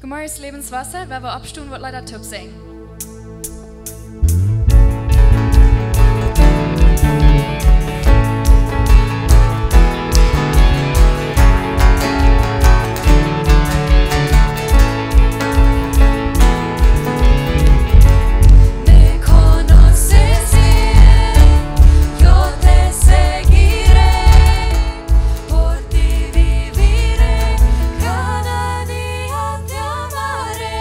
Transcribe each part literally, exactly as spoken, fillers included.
Morjes Lebenswasser, woa wie oppstonen, woa wie Leeda toop sinjen. Me conoces bien, yo te seguiré, por ti viviré, cada día te amaré.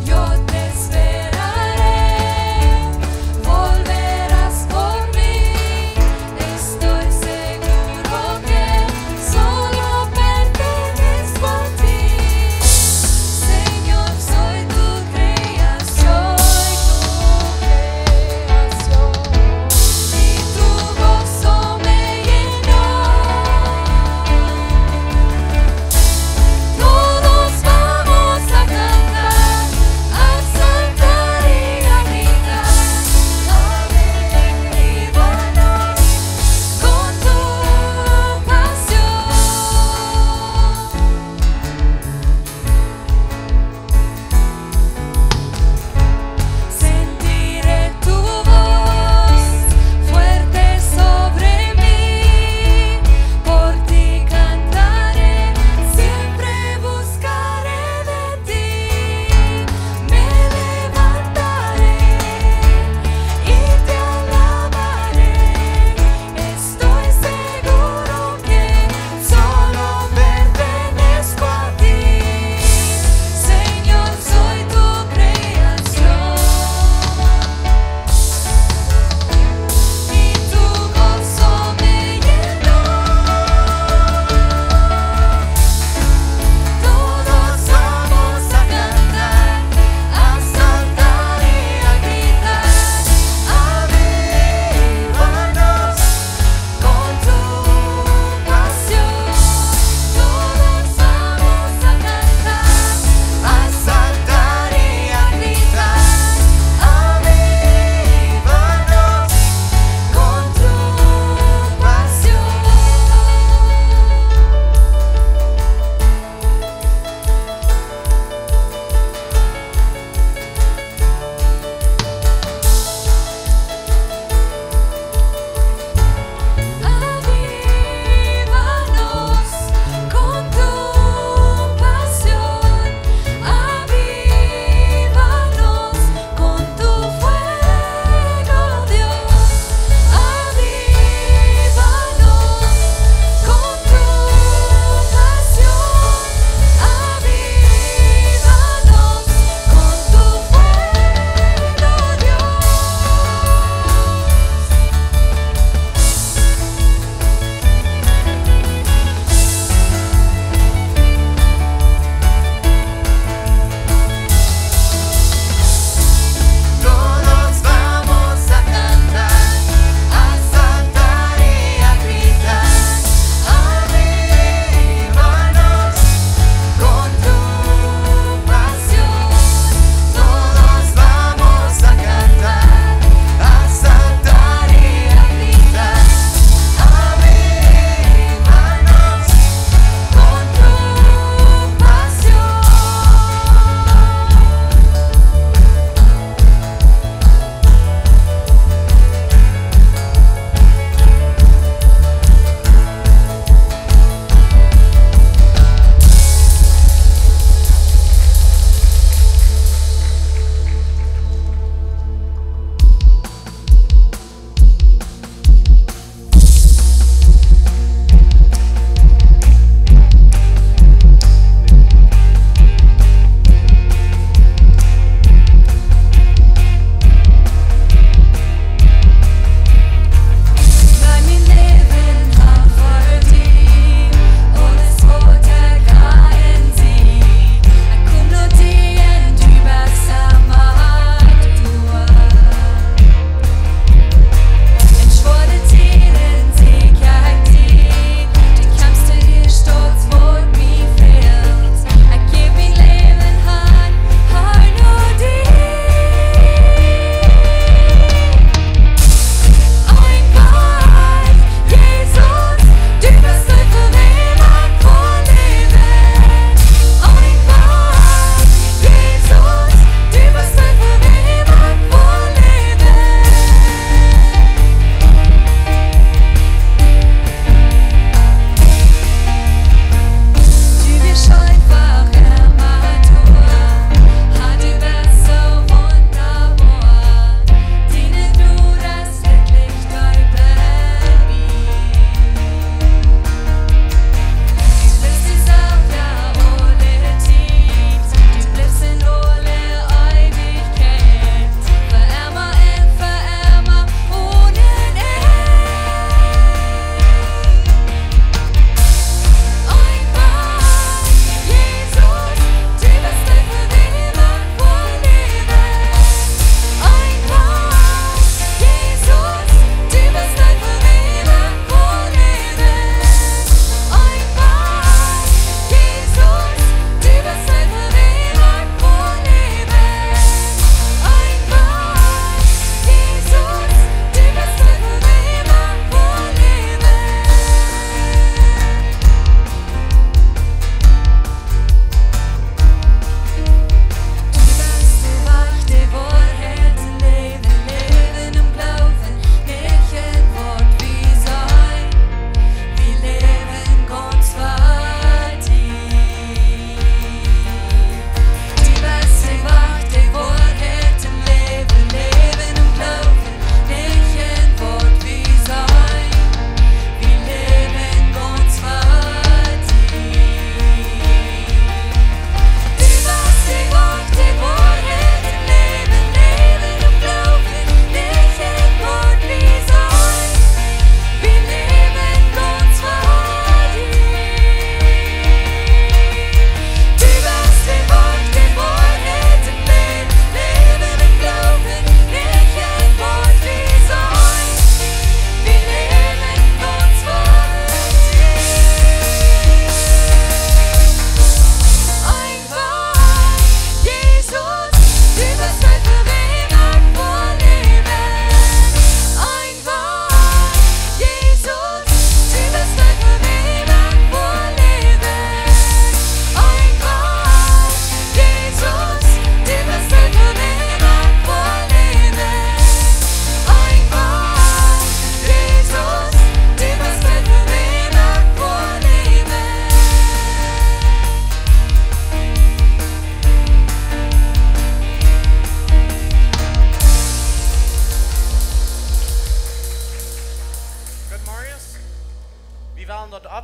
Yo te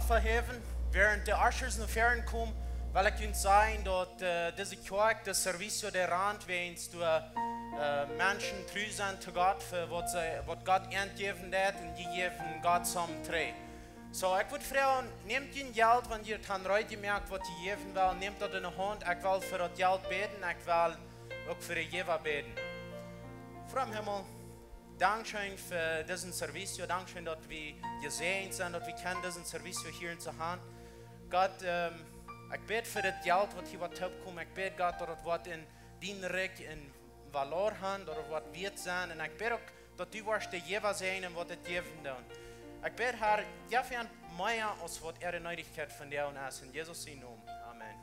Häajen, wäarent de Ushers no väaren komen, well ekj junt sajen, daut, äh, dise Kjoakj, de Servicio, dee rant, wäajens doa, äh, Menschen tru sent to Gott, fa waut see, waut Gott an jäwen deit, un dee jäwen Gott soo trigj. Soo, ekj wudd froagen, nämt jun Jelt, wan jie daut han reed jemoakt, waut jie jäwen wellen, nämt daut enne Haunt, ekj well fa daut Jelt bäden, ekj well uk fa de Jäwa bäden. Voda em Himmel, dankscheen fa disen Servicio, dankscheen, daut wie jesäajent sent, daut wie kjennen disen Servicio hia en de Haunt. Gott, ähm, ekj bäd fa daut Jelt, waut hia woat toopkomen. Ekj bäd, Gott, daut daut woat en dien Rikj en Valor han, daut daut woat wieet sennen. Un ekj bäd uk, daut du woascht de Jäwa säajnen, waut daut jäwen doonen. Ekj bäd, Herr, jeff an mea aus waut äare Needichkjeit vondoag es. En Jesus sienen Nomen. Amen.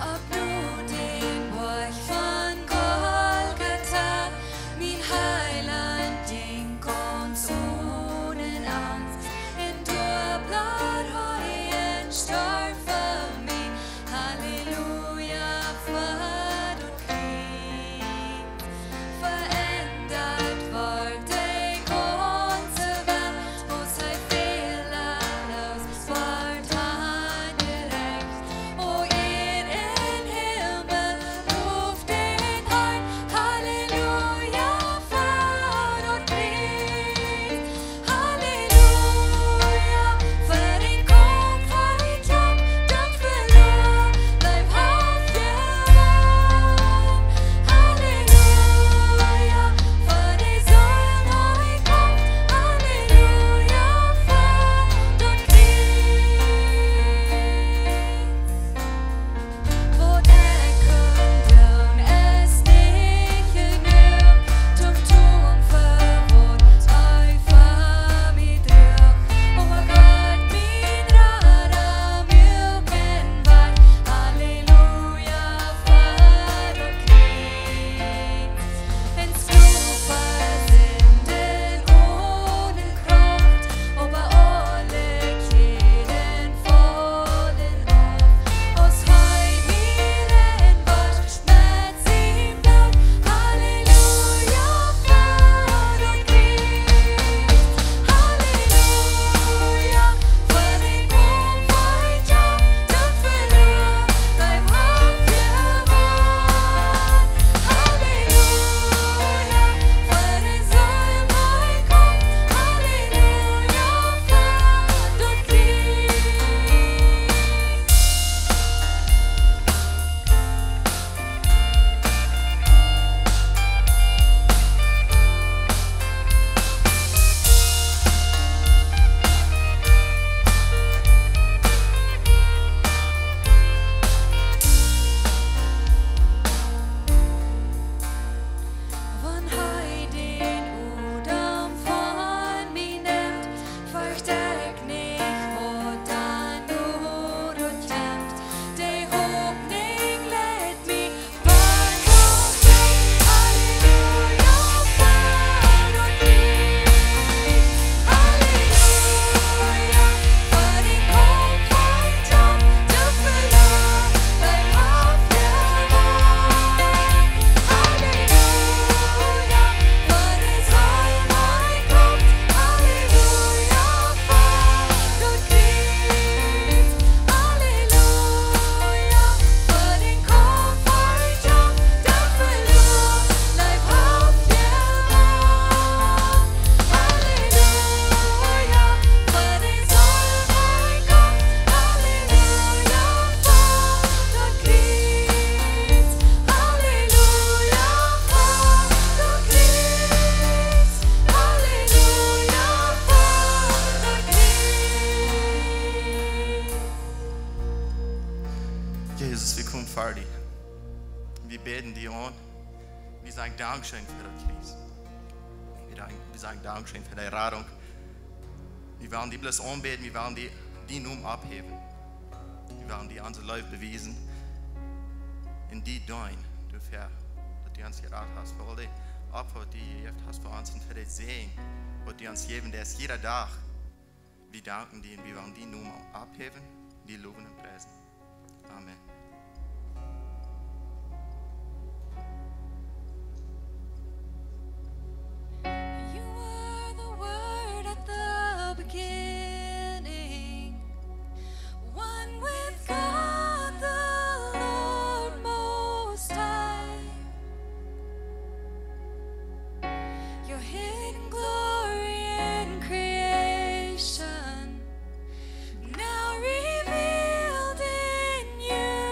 Opp no dän Boajch von Golgatha, mien Heilaunt jinkj gaunz one Angst. En doa bleef hee un storf fa mie. Halleluja, fa daut Kjriez. Veendat wort de gaunze Welt, aus hee fälaloos wort aunjerecht. O Ead un Himmel, loft dän Harn, Halleluja, fa daut Kjriez. Halleluja, fa dän Kaumf, fa dän Kaumf, daut veloa, bleef hee jewaun. Halleluja, fa de Seel, fa dän Kaumf, Halleluja, fa daut Kjriez. Waut ekj kunn doonen, es nich jenuach, toom tonen fa waut hee fa mie droag. Oba Gott, mien Rada, muak en Wajch, Halleluja, fa daut Kjriez. En Sklow fa Sinden onen Krauft, oba aule Kjäden faulen auf. Aus hee mie rein wosch met sien Bloot, Halleluja, fa daut Kjriez. Halleluja, fa dän Kaumf, fa dän Kaumf, daut veloa, bleef hee jewaun. Halleluja, fa de Seel, fa dän Kaumf, Halleluja, fa daut Kjriez. Wan hee dän Odem von mie nemt, fercht ekj nich, waut dan doa kjemt. De Hopninj leit mie von Gott, Halleluja, fa daut Kjriez. Halleluja, fa dän Kaumf, fa dän Kaumf, daut veloa, bleef hee jewaun. Halleluja, fa de Seel, fa dän Kaumf, Halleluja, fa daut Kjriez. Halleluja, fa dän Kaumf, fa dän Kaumf, daut veloa, bleef hee jewaun. Halleluja, fa de Seel, fa dän Kaumf, Halleluja, fa daut Kjriez. Halleluja, fa daut Kjriez. Halleluja, fa daut Kjriez. Jesus, wie komen ver die. Wie bäden die aun. Wie sajen Dankscheen fa daut Kjriez. Wie dank-, wie sajen Dankscheen fa de Radunk. Wie wellen die bloos aunbäden, wie wellen die, dien Nomen opphäwen. Wie Wie wellen die onse Leew bewiesen un die deenen doafäa, daut du ons jerat hast, fa aul de Opfa, waut du jejäft hast fa ons un fa de Säajen, waut du ons jäwen deist jieda Dach. Wie danken die un wie wellen dienen Nomen opphäwen, die lowen un priesen. Amen. You were the Word at the beginning, one with God the Lord Most High. Your hidden glory in creation, now revealed in you.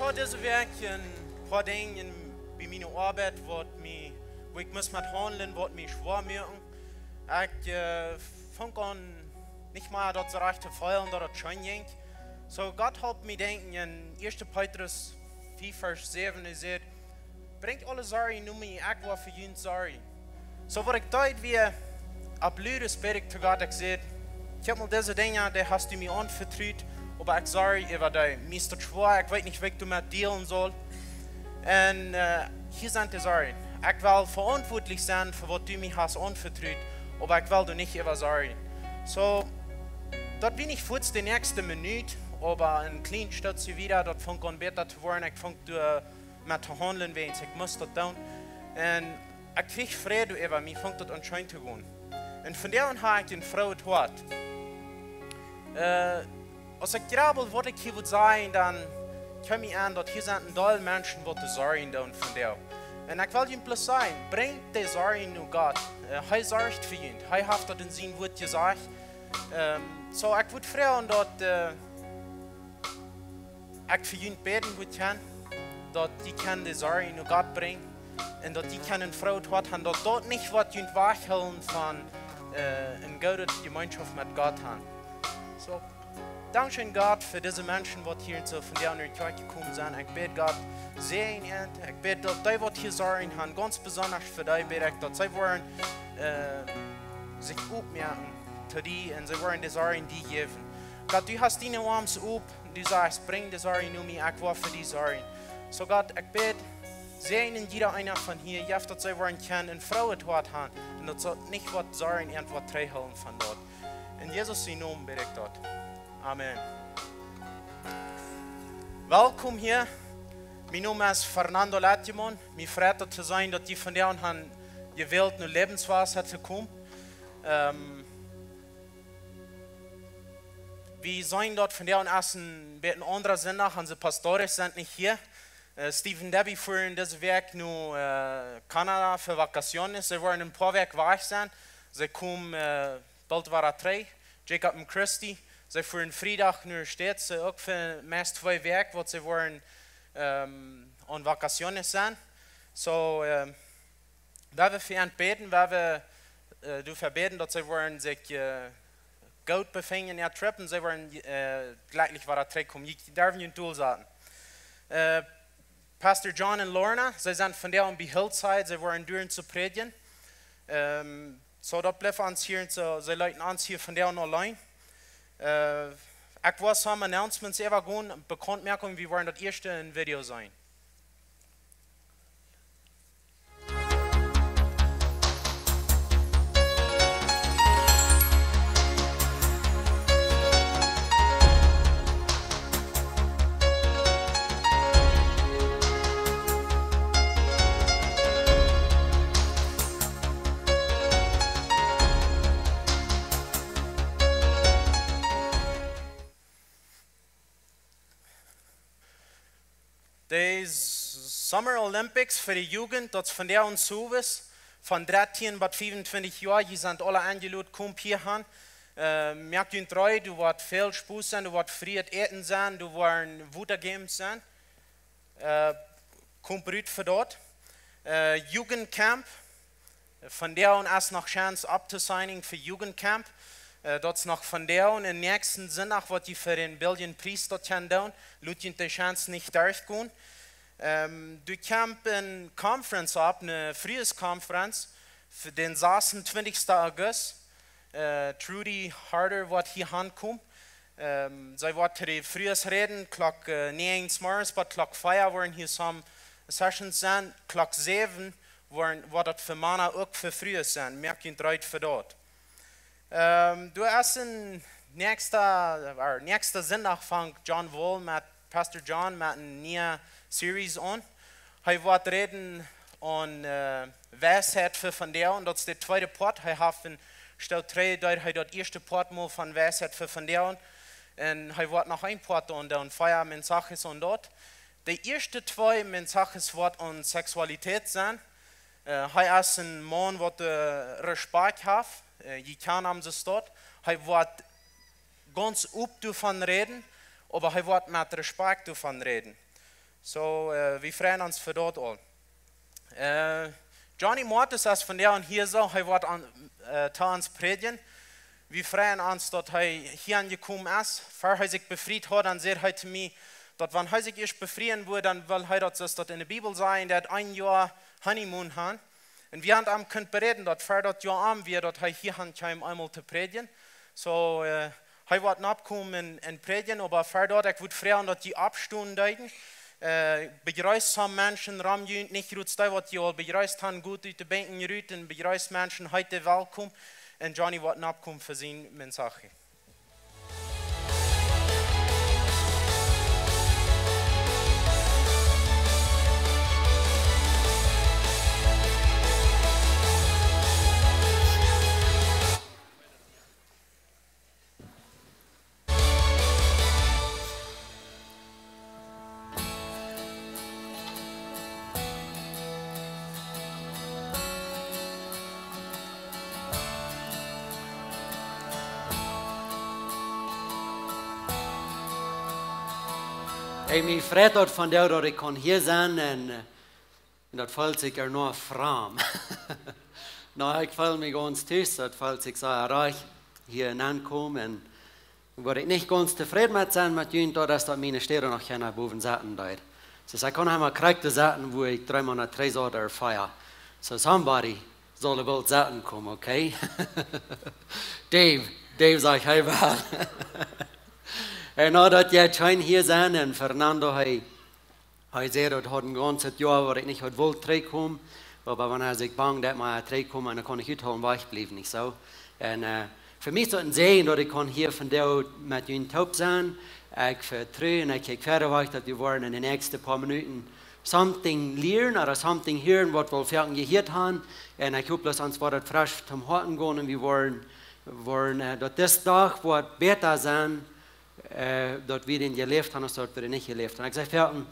Haud dise Wäakj een poa Dinja bie miene Oabeit, waut mie, wua ekj must met haundlen, waut mie schwoa muaken. Ekj äh, funk aun nich mea daut soo rajcht to feelen, daut daut scheen jinkj. Soo Gott halpt mie denkjen en ieeschte Petrus fief Varsch säwen, hee sajcht: "Brinjt aule Sorjen no mie, ekj woa fa junt sorjen." Soo waut ekj deed wia, opp ludes bäd ekj to Gott, ekj säd: "Kjikj mol, dise Dinja, dee hast du mie aunvetrut, oba ekj sorj äwa dee. Mie es daut schwoa, ekj weet nich, woo ekj doamet dealen saul. Un äh, hia sent de Sorjen. Ekj well veauntwuatlich sennen fa waut du mie hast aunvetrut, oba ekj well doa nich äwa sorjen." Soo daut wia nich fuaz de näakjste Minut, oba een kjlien Stootje wieda, daut funk aun bäta to woaren. Ekj funk doa met to haundlen, wäajens ekj must daut doonen. Un ekj kjrieech Fräd äwa mie, funk daut aun scheen to gonen. Un vondoag hab ekj een frooet Hoat. Äh, aus ekj jrabel, waut ekj hia wudd sajen, dan kjeem mie aun, daut hia sent een Deel Menschen, waut de Sorjen doonen vondoag. Un ekj well junt bloos sajen: Brinjt de Sorjen no Gott. Äh, hee sorcht fa junt. Hee haft daut en sien Wuat jesajcht. Ähm, soo ekj wudd froagen, daut äh, ekj fa junt bäden wudd kjennen, daut jie kjennen de Sorjen no Gott brinjen un daut jie kjennen een frooet Hoat haben, daut daut nich woat junt wajchhoolen von äh, eene goode Jemeenschoft met Gott haben. Soo, dankscheen Gott fa dise Menschen, waut hia soo vondoag en de Kjoakj jekomen sent. Ekj bäd, Gott, säajen an. Ekj bäd, daut dee, waut hia Sorjen haben, gaunz besonda fa dee bäd ekj, daut see woaren äh, sikj opmoaken to die un see woaren de Sorjen die jäwen. Gott, du hast diene Oarms op, du sajchst: "Brinj de Sorjen no mie, ekj woa fa die sorjen." Soo Gott, ekj bäd, säajen jieda eena von hia, jeff, daut see woaren kjennen een frooet Hoat haben un daut see nich woat Sorjen irjentwaut trigjhoolen von daut. En Jesus sien Nomen bäd ekj daut. Amen. Welkom hia. Mien Nomen es Fernando Latjemon. Mie freit daut to seenen, daut jie vondoag haben jewält, no Lebenswasser to komen. Ähm, wie seenen daut vondoag es een bät een aundra Sindach, onse Pastores sent nich hia. Äh, Steve un Debbie fuaren dise Wäakj no äh, Kanada fa Vacaciones. See woaren een poa Wäakj wajch sennen. See komen äh, boolt wada trigj. Jacob un Christy, see fuaren Friedach no de States, see uk fa meist twee Wäakj, waut see woaren ähm, aun Vacaciones sennen. Soo, ähm, wie woaren fa an bäden, wie woaren äh, doafäa bäden, daut see woaren sikj äh, goot befinjen en äa Trip un see woaren äh, jlikjlich wada trigjkomen. Jie derwen junt dolsaten. Äh, Pastor John un Lorna, see sent vondoag bie Hillside, see woaren doa to prädjen. Ähm, soo daut blift ons hia, soo, see leeten ons hia vondoag auleen. Äh, ekj woa some Announcements äwagonen, Bekauntmoakunk, wie woaren daut ieeschte en Video seenen. De Summer Olympics fa de Jugend, daut es vondoag un sowes, von dartieen bat fiefuntwintich Joa, jie sent aule enjelot, komt hia han. Äh, moakt junt reed, doa woat väl Spos sennen, doa woat frieet Äten sennen, doa woaren Water Games sennen. Äh, komt rut fa daut. Äh, Jugendcamp, vondoag es noch Chance optosignen fa Jugendcamp. Äh, daut es noch vondoag un näakjsten Sindach, waut jie fa een biljen Pries daut kjennen doonen. Lot junt de Chance nich derchgonen. Ähm, doa kjemt eene Conference opp, eene Frues-Conference, fa dän sasuntwintichsten August. Äh, Trudy Harder woat hia hankomen. Ähm, see woat to de Frues räden, Klock äh, näajen zemorjes bat Klock vea woaren hia some Sessions sennen, Klock säwen woaren, woat daut fa Mana uk fa Frues sennen. Moakt junt reed fa daut. Ähm, doa es een näakjsta, äh, näakjsten Sindach fangt John Wall met, Pastor John met eene niee Series aun. Hee woat räden aun äh, Weisheit fa vondoag, un daut es de tweede Poat. Hee haft een Stoot trigj, deed hee daut ieeschte Poat mol von Weisheit fa vondoag. Un hee woat noch een Poat doonen, dan vea mensajes aun daut. De ieeschte twee mensajes woat aun Sexualität sennen. Äh, hee es een Maun, waut äh, Respakjt haft. Äh, jie kjanen am soo staut. Hee woat gaunz op doavon räden, oba hee woat met Respakjt doavon räden. So, äh, wie freien ons fa daut aul. Äh, Johnny Mortis es vondoag hia, soo, hee woat aun, äh, to ons prädjen. Wie freien ons, daut hee hia aunjekomen es. Ver hee sikj befriet haud, dan säd hee to mie, daut wan hee sikj ieescht befrieen wudd, dan wull hee daut, soo aus daut enne Bibel sajcht, daut een Joa Honeymoon han. Un wie han am kunt beräden, daut ver daut Joa om wia, daut hee hia han kjeem eemol to prädjen. So, äh, hee woat nokomen un, un prädjen, oba ver daut, ekj wudd froagen, daut jie oppstonen deeden. Äh, bejreest some Menschen rom junt, nich bloos dee, waut jie aul bejreest han, goot ut de Benkj rut un bejreest Menschen, heet dee welkom. Un Johnny woat nokomen fa siene Message. Hey, mie freit daut vondoag, daut ekj kaun hia sennen un, äh, un daut feelt sikj ea noch framd. No, ekj feel mie gaunz tus, daut feelt sikj sea rajcht hia aunkomen. Un wua ekj nich gaunz tofräd met sie met junt, daut es daut miene Städ noch kjeena bowen sitten deed. So, ekj kaun emma krakjt doa sitten, wua ekj dree Moonat trigj saut ooda vea. So, somebody saul woll sitten komen, okay? Dave, Dave sajcht, hee well. Un no daut jie scheen hia sennen un Fernando, hee hee säd, daut haud een gaunzet Joa, wua ekj nich haud wult trigjkomen. Oba wan hee sikj bang deed, mau hee trigjkomen, dan kunn ekj hia hoolen, wajchbliewen, nich soo? Un, äh, fa mie es daut een Säajen, daut ekj kaun hia vondoag met junt toop sennen. Ekj vetru un ekj kjikj wieda wajch, daut wie woaren enne näakjste poa Minuten something lieren ooda something hieren, waut wie veleicht jehieet han. Un ekj hop, daut ons woat daut fresch toom Hoaten gonen un wie woaren, woaren, äh, daut dis Dach woat bäta sennen, äh, daut wie dän jeläft han, aus daut wie dän nich jeläft han. Ekj saj foaken,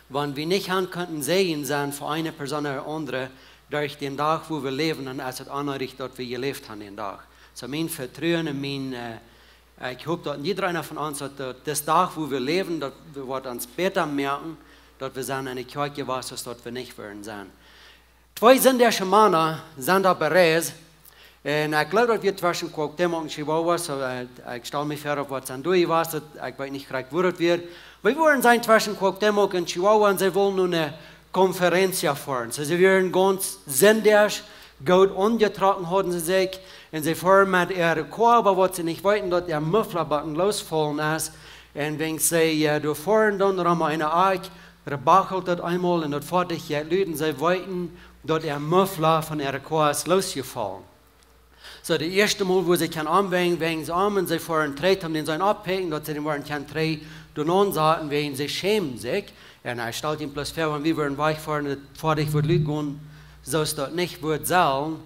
wan wie nich han kunnen Säajen sennen fa eene Persoon ooda aundre, derch dän Dach, wua wie läwen, dan es et onrecht, daut wie jeläft han dän Dach. So mien Vetruen un mien, äh, ekj hop, daut jieda eena von ons, daut, daut dis Dach, wua wie läwen, daut woat ons bäta moaken, daut wie sent enne Kjoakj jewast, aus daut wie nich wudden sennen. Twee sindische Mana sent opp Reis. Un ekj jleew, daut wia tweschen Cuauhtémoc un Chihuahua, so, äh, ekj stal mie ver, opp waut sent doa jewast, daut, ekj weet nich krakjt, wua daut wia. Oba wie wieren sennen tweschen Cuauhtémoc un Chihuahua un see wullen no eene conferencia foaren. So, see wieren gaunz sindisch, goot aunjetrocken hauden see sikj. Un see foaren met äare Koa, oba waut see nich weeten, daut äa Muffler bie an loosjefaulen es. Un wan see, äh, doa foaren, dan rom eene Akj, rebachelt daut eemol un daut Foatich jeit lud un see weeten, daut äa Muffler von äare Koa es loosjefaulen. So, daut ieeschte Mol, wua see kjennen omwenjen, wenjen see om un see foaren trigj, om dän seenen opptopäaken, daut see dän woaren kjennen trigj doonen aunsaten, wäajen see schämen sikj. Un ekj stal mie bloos ver, wan wie wudden wajchfoaren, daut Foatich wudd lud gonen, soo aus daut nich wudd sellen.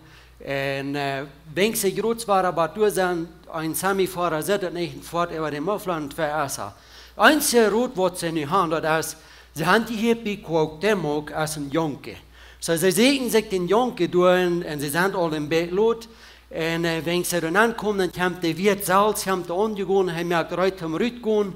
Un, äh, wan see jrod wieren, oba doa sent een Semifoara, sitt daut nich, un foat äwa dän Muffler un twee Essa. Eensje Rot, waut see nu han, daut es, see han dee hia bie Cuauhtémoc aus een Junkie. So, see sieekjen sikj dän Junkie doa un, un see sent aul een bät lot. Un, äh, wan see doa aunkomen, dan kjemt de Wieet selfst, kjemt doa aunjegonen, hee moakt reed toom rutgonen.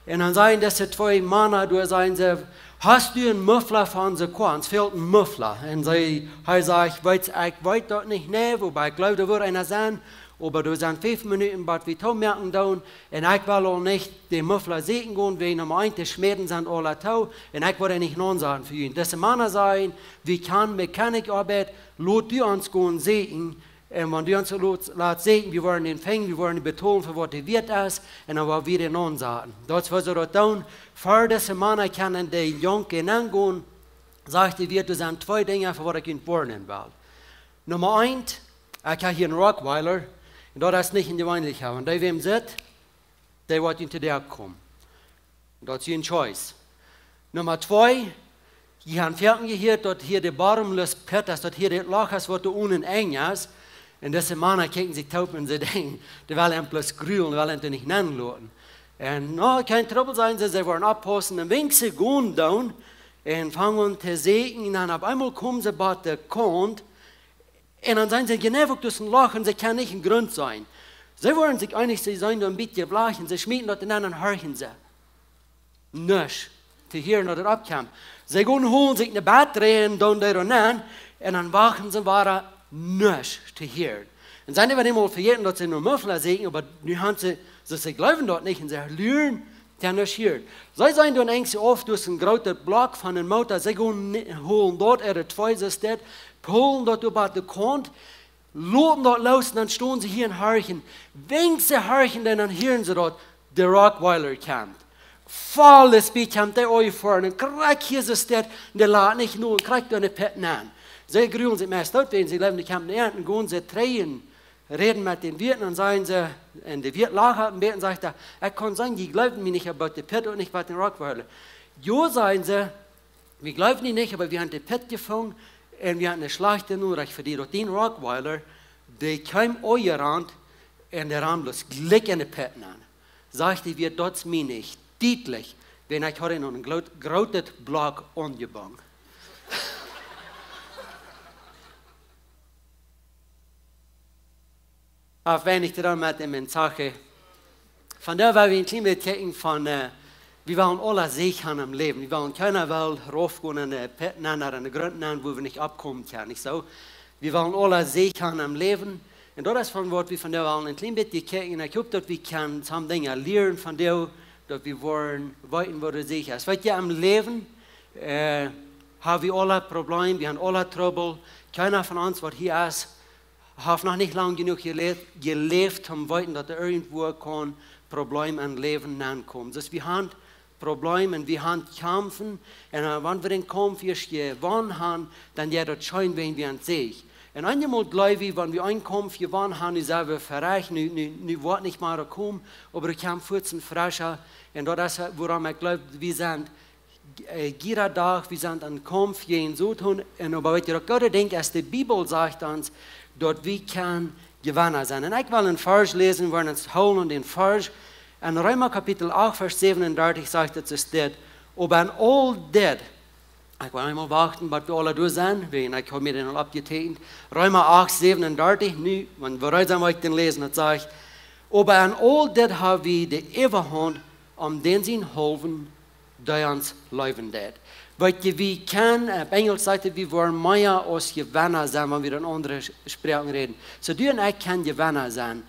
Un dan sajen dise twee Mana doa, sajen see: "Hast du een Muffler fa onse Koa? Ons fält een Muffler." Un see, hee sajcht: "Weetst, ekj weet daut nich, nä, oba ekj jleew, doa woat eena sennen. Oba doa sent fief Minuten, bat wie toomoaken doonen. Un ekj well aul nich dän Muffler sieekjen gonen, wäajen om eent to schmäden sent aule too. Un ekj woa dän nich aunsaten fa junt." Dise Mana sajen: "Wie kjennen Mechanic Oabeit, lot du ons gonen sieekjen. Un wan du ons lot, latst sieekjen, wie woaren dän finjen, wie woaren betolen fa waut dee wieet es, un dan woa wie dän aunsaten." Daut es, woo see daut doonen. Ver dise Mana kjennen dän Junkie nengonen, sajcht de Wieet: "Doa sent twee Dinja, fa waut ekj junt woarnen well. Numma eent, ekj hab hia een Rockweiler, un daut es nich een jeweenlicha, wan dee wäm sitt, dee woat junt to Doot komen. Daut es june choice. Numma twee, jie han foaken jehieet, daut hia de bottomless pit es, daut hia daut Loch es, waut doa unjen Enj es." Un dise Mana kjikjen sikj toop un see denkjen, dee wellen am bloos grulen, dee wellen am nich nenloten. Un, "No, kjeen Trubbel," sajen see, "see woaren oppaussen." Un wan see gonen doonen un fangen aun to sieekjen, un dan opp eemol komen see bie de Kaunt, un dan sent see jeneiw uk doa een Loch un see kjennen nich een Grunt seenen. See woaren sikj eenich, see sent doa een bät jewlach un see schmieten daut nenn un horchen see. Nuscht. to hieren, daut et oppkjemt. See gonen holen sikj ne Batterie un doonen dee doa nenn, un dan wachten see wada nuscht to hieren. Un see haben emol vejäten, daut see no Muffler sieekjen, oba nu haben see, see, see jleewen daut nich un see luren, dee nuscht hieren. See sent dan eent auf, daut es een grootet Block von een Motor, see gonen ni-, holen daut, äare twee Sistet, pullen daut äwa de Kaunt, loten daut loos un dan stonen see hia un horchen. Wan see horchen, dan, dan hieren see daut, de Rottweiler kjemt. Volle Speed kjemt dee aunjefoaren un krakjt hia soo steit, un dee lat nich no un krakjt doa enne Pit nenn. See grulen sikj meist doot, wan see jleewen, dee kjemt nenn un gonen see trigj un räden met dän Wirt un dan sajen see, un de Wirt lacht een bät un sajcht: "Ekj kaun sajen, jie jleewen mie nich, oba de Pit un nich bie dän Rottweiler." "Jo," sajen see, "wie jleewen die nich, oba wie haben de Pit jefungen un wie haben eene schlajchte Norecht fa die, daut dee Rottweiler, dee kjeem aunjerant un dee rand bloos jlikj enne Pit nenn." Sajcht de Wirt: "Daut es mie nich dietlich, wan ekj haud een groot-, grootet Block aunjebungen." Auf weinig to doonen met dän Mensaje. Vondoag well wie een kjlien bät kjikjen von, äh, wie wellen aula Säajen haben em Läwen. Wie wellen, kjeena well raufgonen enne Pit nenn, no enne Grunt nenn, wua wie nich oppkomen kjennen, nich soo? Wie wellen aula Säajen haben em Läwen. Un daut es von waut wie vondoag wellen een kjlien bät kjikjen. Un ekj hop, daut wie kjennen some Dinja lieren vondoag, daut wie woaren weeten, waut de Säajen es. Weetst, em Läwen, äh, haben wie aula Probleme, wie haben aula Trubbel. Kjeena von ons, waut hia es, haft noch nich lang jenuach jeläft, jeläft, om weeten, daut doa irjentwua kaun Problem em Läwen aunkomen. Dus wie haben Probleme, wie haben Kjamfen, un, äh, wan wie dän Kaumf ieescht jewonnen haben, dan jeit daut scheen, wan wie aun Säajen. Un eenjemol jleew wie, wan wie eenen Kaumf jewonnen haben, nu sent wie verecht, nu, nu, nu woat nich mea komen, oba doa kjemt fuaz een frescha. Un daut es, äh, wuarom ekj jleew, wie sent äh, jieda Dach, wie sent em Kaumf jäajen Soton. Un oba weetst, daut goode Dinkj es, de Bibel sajcht ons, daut wie kjennen Jewenna sennen. Un ekj well een Varsch läsen, wie ons hoolen aun dän Varsch. En Reema Kapitel acht, Varsch säwenundartich sajcht et soo dit: "Oba en aul dit," ekj well eemol wachten, bat wie aula doa sent, wäajen ekj hab mie dän aul oppjeteekjent. Reema acht, säwenundartich, nu, wan wie reed sent, woa ekj dän läsen, daut sajcht: "Oba en aul dit haben wie de Äwahaunt om dän sienen haulwen dee ons leewen deit." Weetst, wie kjennen, äh, opp Enjlisch sajcht et, wie woaren mea aus Jewenna sennen, wan wie dan aundre Sch-, Sproaken räden. Soo, du un ekj kjennen Jewenna sennen.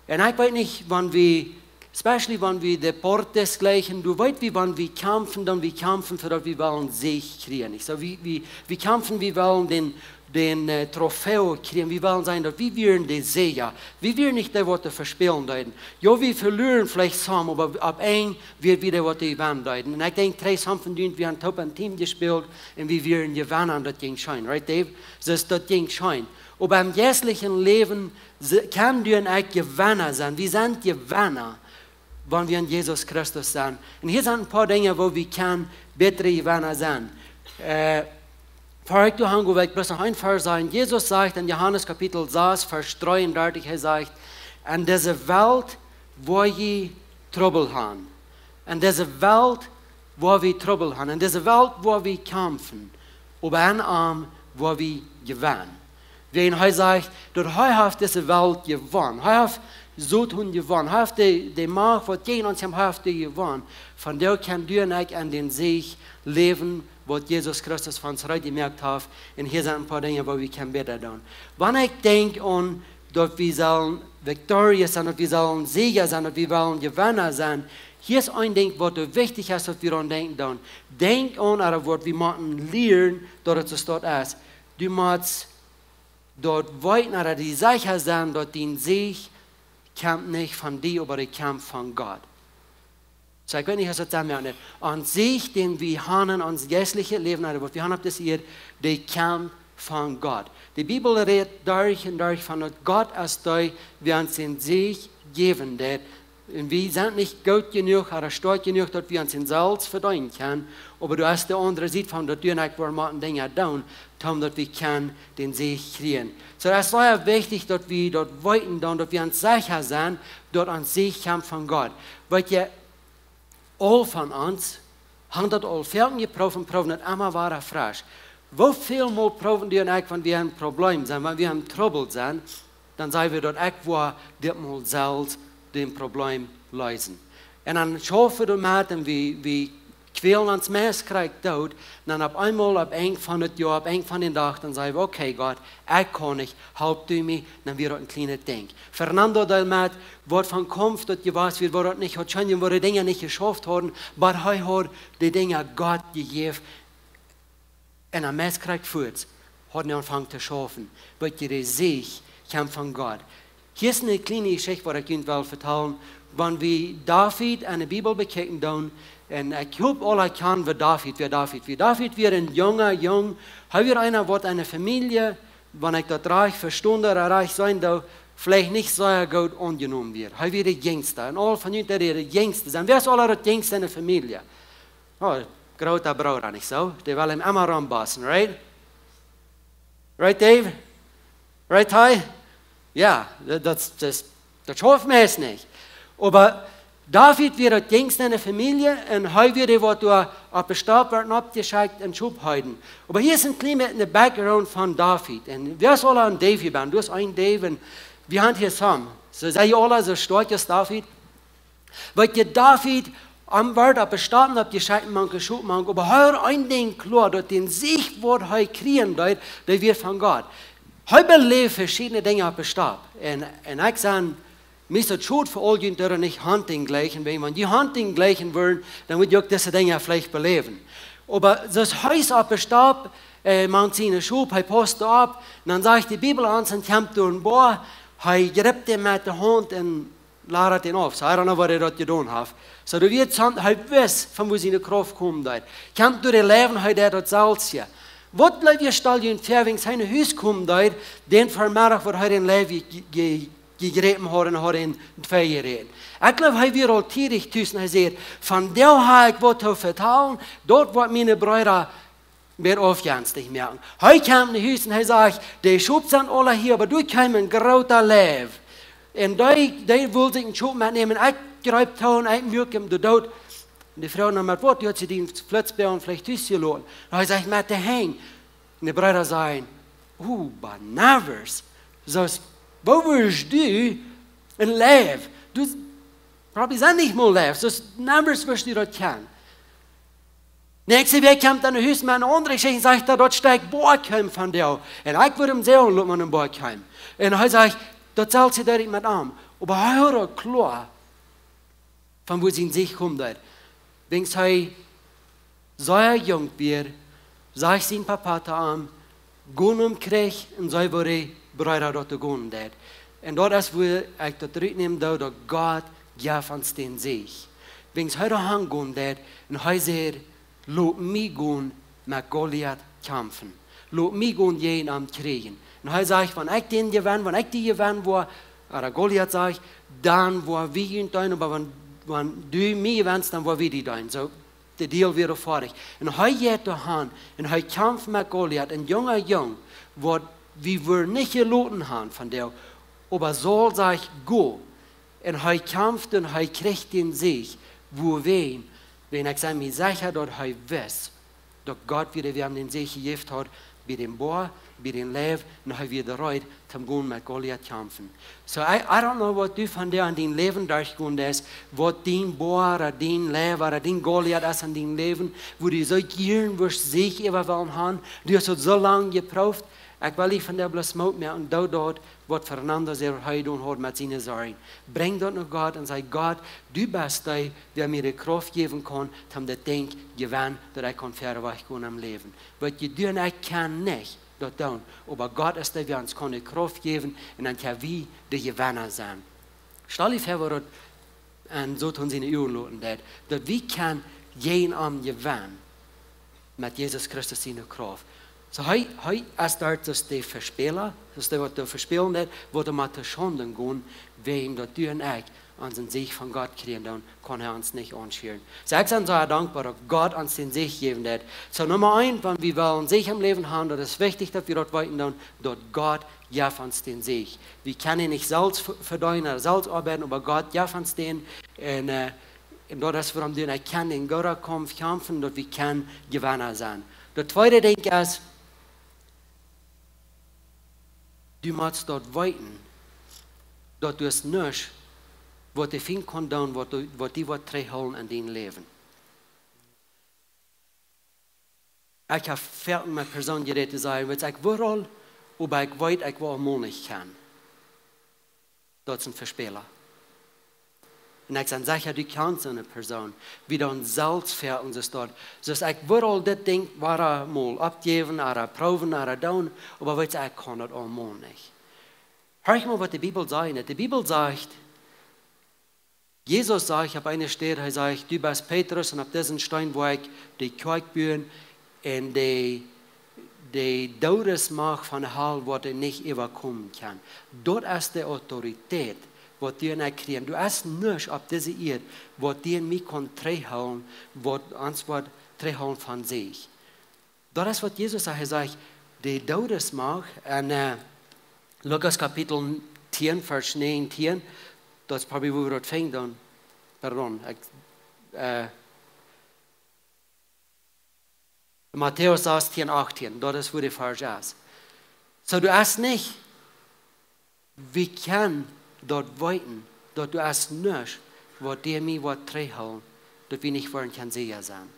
Un ekj weet nich, wan wie, especially wan wie Deportes jlikjen, du weetst, wie, wan wie kjamfen, dan wie kjamfen, fa daut wie wellen Säajen kjrieen. Nich soo, wie, wie, wie kjamfen, wie wellen dän dän, äh, Trofeo kjrieen. Wie wellen sennen, daut wie wieren de Säaja. Wie wieren nich dee, waut vespälen deeden. Jo, wie veluaren veleicht some, oba opp Enj wieren wie dee, waut jewennen deeden. Un ekj denkj, trigj, some von junt, wie haben toop een Team jespält un wie wieren Jewenna un daut jinkj scheen, right, Dave? Dus daut jinkj scheen. Oba em jeistlichen Läwen se-, kjennen du un ekj Jewenna sennen. Wie sent Jewenna, wan wie en Jesus Christus sent. Un hia sent een poa Dinja, woo wie kjennen bätre Jewenna sennen. Äh, ver ekj doa aungo, well ekj bloos noch een Varsch sajen. Jesus sajcht en Johanes Kapitel sas, Varsch dreeundartich, hee sajcht: "En dise Welt woa jie Trubbel haben. En dise Welt woa wie Trubbel haben. En dise Welt woa wie kjamfen. Oba en am woa wie jewennen." Wäajen hee sajcht, daut hee haft dise Welt jewonnen. Hee haft Soton jewonnen. Hee haft de, de Macht, waut jäajen ons kjemt, hee haft dee jewonnen. Vondoag kjennen du un ekj en dän Säajen läwen, waut Jesus Christus fa ons reed jemoakt haft. Un hia sent een poa Dinja, woo wie kjennen bäta doonen. Wan ekj denkj aun, daut wie sellen victorious sennen, daut wie sellen Säaja sennen, daut wie wellen Jewenna sennen, hia es een Dinkj, waut wichtich es, daut wie aun denkjen doonen. Denkj aun, ooda waut wie motten lieren, daut et soo es. Du motst daut weeten, ooda die secha sennen, daut dien Säajen kjemt nich von die, oba dee kjemt von Gott. Soo, ekj weet nich, aus daut sennen moakt, nä. Ons Säajen, dän wie haben en ons jeistlichet Läwen, ooda waut wie haben opp dise Ieed, dee kjemt von Gott. De Bibel rät derch un derch von daut Gott es dee, waut ons dän Säajen jäwen deit. Un wie sent nich goot jenuach ooda stoakj jenuach, daut wie ons dän selfst vedeenen kjennen. Oba du hast de aundre Sied von daut, du un ekj woaren motten Dinja doonen, toom daut wie kjennen dän Säajen kjrieen. Soo, daut es sea wichtich, daut wie daut weeten doonen, daut wie ons secha sent, daut ons Säajen kjemt von Gott. Weetst, aul von ons haben daut aul väl jeprooft un proowen daut emma wada fresch. Woo väl mol proowen du un ekj, wan wie em Problem sent, wan wie em Trubbel sent, dan saj wie daut: "Ekj woa dit mol selfst dän Problem leesen." Un dan schaufen wie doamet un wie, wie Fälen ons meist krakjt doot, dan opp eemol, opp Enj von daut Joa, opp Enj von dän Dach, dan saj wie: "Okay, Gott, ekj kaun nich, help du mie," dan wia daut een kjlienet Dinkj. Fernando deed met, waut von Kaumf daut jewast wia, woo daut nich haud scheen, woo de Dinja nich jeschauft hauden, oba hee haud de Dinja Gott jejäft. Un dan meist krakjt fuaz haud hee aunjefongen to schaufen, wiels de Sieg kjeem von Gott. Hia es eene kjliene Jeschicht, waut ekj junt well vetalen. Wan wie David enne Bibel bekjikjen doonen, un ekj hop, aule kjanen wie David, wäa David wia. David wia een junga Jung, hee wia eena, waut enne Famielje, wan ekj daut rajcht vestonen ooda rajcht seenen doo, veleicht nich sea goot aunjenomen wia. Hee wia de jinjsta, un aul von junt, dee de jinjsta sent. Wäa es aul daut jinjsta enne Famielje? Oh, groota Brooda, nich soo? Dee well am emma rombossen, right? Right, Dave? Right, Ty? Jo, daut, daut, daut, daut schauft meist nich. Oba David wia daut jinjsta enne Famielje un hee wia dee, waut doa opp de Stap wort oppjeschekjt un Schop heeden. Oba hia es een kjlien bät de Background von David. Un wäa es aul een Dave hia bie? Du best een Dave un wie haben hia Sam. Soo, sent jie aule soo stoakj aus David? Wiels de David, am wort opp de Stap oppjeschekjt, mank de Schop mank, oba hee haud een Dinkj kloa, daut dän Sieg, waut hee kjrieen deed, dee wia von Gott. Hee beläwd veschiedne Dinja opp de Stap. Un, un ekj saj, mie es daut schod fa aul junt, dee nich hunting jlikjen, wiels wan jie hunting jlikjen wudden, dan wudd jie uk dise Dinja veleicht beläwen. Oba soo aus hee es opp de Stap, äh, mank siene Schop, hee paust opp, dan sajcht de Bibel ons, un kjemt doa een Boa, hee jript am met de Haunt un ladat am auf. So, I don't know, waut hee doa jedonen haft. So, doa wia soont, hee wist, von wua siene Krauft komen deed. Kjemt doa de Leiwen, hee deed daut selfst. Waut jleew jie, stal junt väa, wan hee no Hus komen deed, dän Vemeddach, waut hee dän Leiw je-, je-, jejräpen haud un haud am twei jeräten. Ekj jleew, hee wia aul tiedich tus un hee säd: "Vondoag hab ekj waut to vetalen, daut woat miene Breeda wada aufjenstich moaken." Hee kjeem no Hus un hee sajcht: "De Schop sent aula hia, oba doa kjeem een groota Leiw. Un dee, dee wull sikj een Schop metnämen. Ekj jreep too un ekj muak am doot." Un de Fru: "Na, met waut?" "Dee haud sikj dän Flutzbäa veleicht tus jeloten." Un hee sajcht: "Met de Henj." Un de Breeda säden: "Oh, oba nevers. Soo aus, woo wurscht du een Leiw? Du, probably sent nich mol Leew. Soo aus nevers wurscht du daut kjennen." Näakjste Wäakj kjemt hee no Hus met eene aundre Jeschicht un sajcht, daut daut Stekj Boa kjeem vondoag. Un ekj wudd am sajen, lot mau een Boa kjeem. Un hee sajcht, daut selfst deed ekj met am. Oba hee haud daut kloa, von wua sien Sieg komen deed. Wiels hee sea junk wia, sajcht sien Papa to am, "Go nom Kjrich un see, woo de Breeda daut gonen deeden." Un daut es, wua ekj daut rutnämen doo, daut Gott jeft ons dän Sieg. Wiels hee doa han gonen deed un hee säd: "Lot mie gonen met Goliat kjamfen. Lot mie gonen jäajen am kjrieen." Un hee sajcht: "Wan ekj dän jewenn, wan ekj dee jewenn woa," ooda Goliat sajcht, "dan woa wie junt deenen, oba wan, wan du mie jewenst, dan woa wie die deenen." Soo, de Deal wia foadich. Un hee jeit doa han un hee kjamft met Goliat, een junga Jung, waut wie wudden nich jeloten han vondoag, oba Saul sajcht: "Go." Un hee kjamft un hee kjrieech dän Sieg. Wuarom? Wiels ekj sie mie secha, daut hee wist, daut Gott wia dee, wäa am dän Sieg jejäft haud, bie dän Boa, bie dän Leiw, un hee wia reed, toom gonen met Goliat kjamfen. So, I, I don't know, waut du vondoag en dien Läwen derchjegonen best, waut dien Boa ooda dien Leiw ooda dien Goliat es en dien Läwen, wua du soo jieren wurscht Sieg äwa wellen han, du hast daut soo lang jeprooft. Ekj well die vondoag bloos Moot moaken, doo daut, waut Fernando säd, waut hee jedonen haud met siene Sorjen. Brinj daut no Gott un saj: "Gott, du best dee, wäa mie de Krauft jäwen kaun, toom daut Dinkj jewennen, daut ekj kaun wieda wajch gonen em Läwen." Waut jie doonen, ekj kaun nich daut doonen, oba Gott es dee, wäa ons kaun de Krauft jäwen un dan kjenn wie de Jewenna sennen. Stal die väa, waut daut en Soton siene Uagen loten deed, daut wie kjennen jäajen am jewennen met Jesus Christus siene Krauft. So hee, hee es doa soo aus de Vespäla, soo aus dee, waut doa vespälen deed, waut doa mau to Schaunden gonen, wäajen daut du un ekj onsen Sieg von Gott kjrieen doonen, kaun hee ons nich aunschieren. So ekj sie soo dankboa, daut Gott ons dän Sieg jäwen deed. So, Numma eent, wan wie wellen Sieg em Läwen han, daut es wichtich, daut wie daut weeten doonen, daut Gott jeft ons dän Sieg. Wie kjennen nich selfst ve-, vedeenen ooda selfst oabeiden, oba Gott jeft ons dän. Un, äh, un daut es, wuarom du un ekj kjennen dän gooden Kaumf kjamfen, daut wie kjennen Jewenna sennen. Daut tweede Dinkj es, du motst daut weeten, daut du hast nuscht, waut de Fient kaun doonen, waut du, waut die woat trigjhoolen en dien Läwen. Ekj hab foaken met Persoonen jerät, dee sajen: "Weetst, ekj wull aul, oba ekj weet, ekj woa aul mol nich kjennen." Daut es een Vespäla. Un ekj sie secha, du kjanst soone Persoon. Wie dan selfst foaken soo daut. Soo, ekj wull aul dit Dinkj wada mol oppjäwen, ooda proowen, ooda doonen, oba weetst, ekj kaun daut aul mol nich. Hia mol, waut de Bibel sajcht. De Bibel sajcht, Jesus sajcht opp eene Städ, hee sajcht: "Du best Petrus, un opp disen Steen woa ekj de Kjoakj buen, un de, de Doodesmacht von de Hal woat die nich äwakomen kjennen." Daut es de Autoritäet, waut du un ekj kjrieen. Doa es nuscht opp dise Ieed, waut die un mie kaun trigjhoolen, waut ons woat trigjhoolen von sikj. Daut es, waut Jesus sajcht. Hee sajcht, de Doodesmacht, en, äh, Lukas Kapitel tieen, Varsch näajentieen, daut es probably, wua wie daut finjen dan. Pardon, ekj, äh, Matäus sastieen, achttieen, daut es, wua de Varsch es. Soo, doa es nich, wie kjennen daut weeten, daut doa es nuscht, waut die un mie woat trigjhoolen, daut wie nich woaren kjennen secha sennen.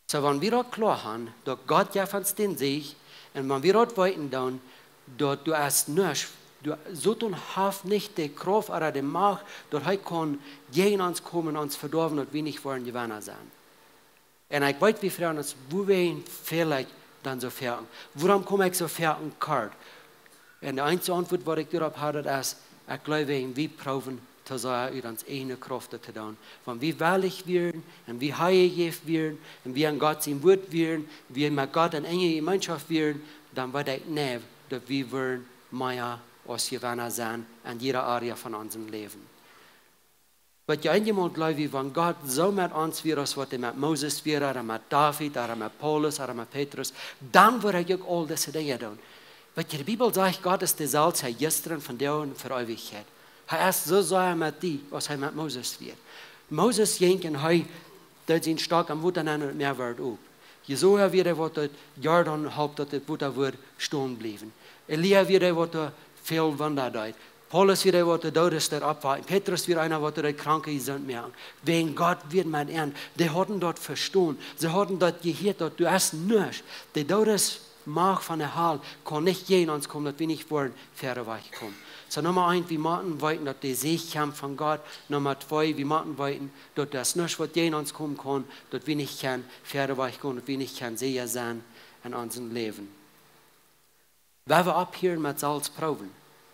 Soo, wan wie daut kloa haben, daut Gott jeft ons dän Sieg, un wan wie daut weeten dan, daut doa es nuscht, doa, Soton haft nich de Krauft ooda de Macht, daut hee kaun jäajen ons komen, ons vedoawen, daut wie nich woaren Jewenna sennen. Un ekj weet, wie froagen ons, wuarom fäl ekj dan soo foaken? Wuarom kom ekj soo foaken kort? Un de eensje Auntwuat, waut ekj doaropp hab, daut es, ekj jleew, wan wie proowen to sajen, ut ons ieejne Krauft daut to doonen. Wan wie wellich wieren un wie hia jejäft wieren un wie aun Gott sien Wuat wieren, wie met Gott en enje Jemeenschoft wieren, dan weet ekj nich, daut wie wudden mea aus Jewenna sennen en jieda Area von ons Läwen. Waut je eenjemol jleew wie, wan Gott soo met ons wia, aus waut hee met Moses wia, ooda met David, ooda met Paulus, ooda met Petrus, dan wudd hee uk aul dise Dinja doonen. Waut je, de Bibel sajcht, Gott es deselwje jistren, vondoag un fa Eewichkjeit. Hee es soo sea met die, aus hee met Moses wia. Moses jinkj un hee deed sien Stock aum Wota nenn un daut Mäa wort op. Josua wia dee, waut dän Jordan holp, daut daut Wota wudd stonen bliewen. Elia wia dee, waut väl Wunda deed. Paulus wia dee, waut de Dooden deed oppwakjen. Petrus wia eena, waut de Kranke jesunt moakt. Wäajen Gott wia met an. Dee hauden daut vestonen. See hauden daut jehieet, daut doa es nuscht. De Doodes Macht von de Hal kaun nich jäajen ons komen, daut wie nich woaren wieda wajchkomen. Soo, Numma eent, wie motten weeten, daut de Sieg kjemt von Gott. Numma twee, wie motten weeten, daut doa es nuscht, waut jäajen ons komen kaun, daut wie nich kjennen wieda wajchkomen, daut wie nich kjennen secha sennen en ons Läwen. Wan wie opphieren met selfst proowen,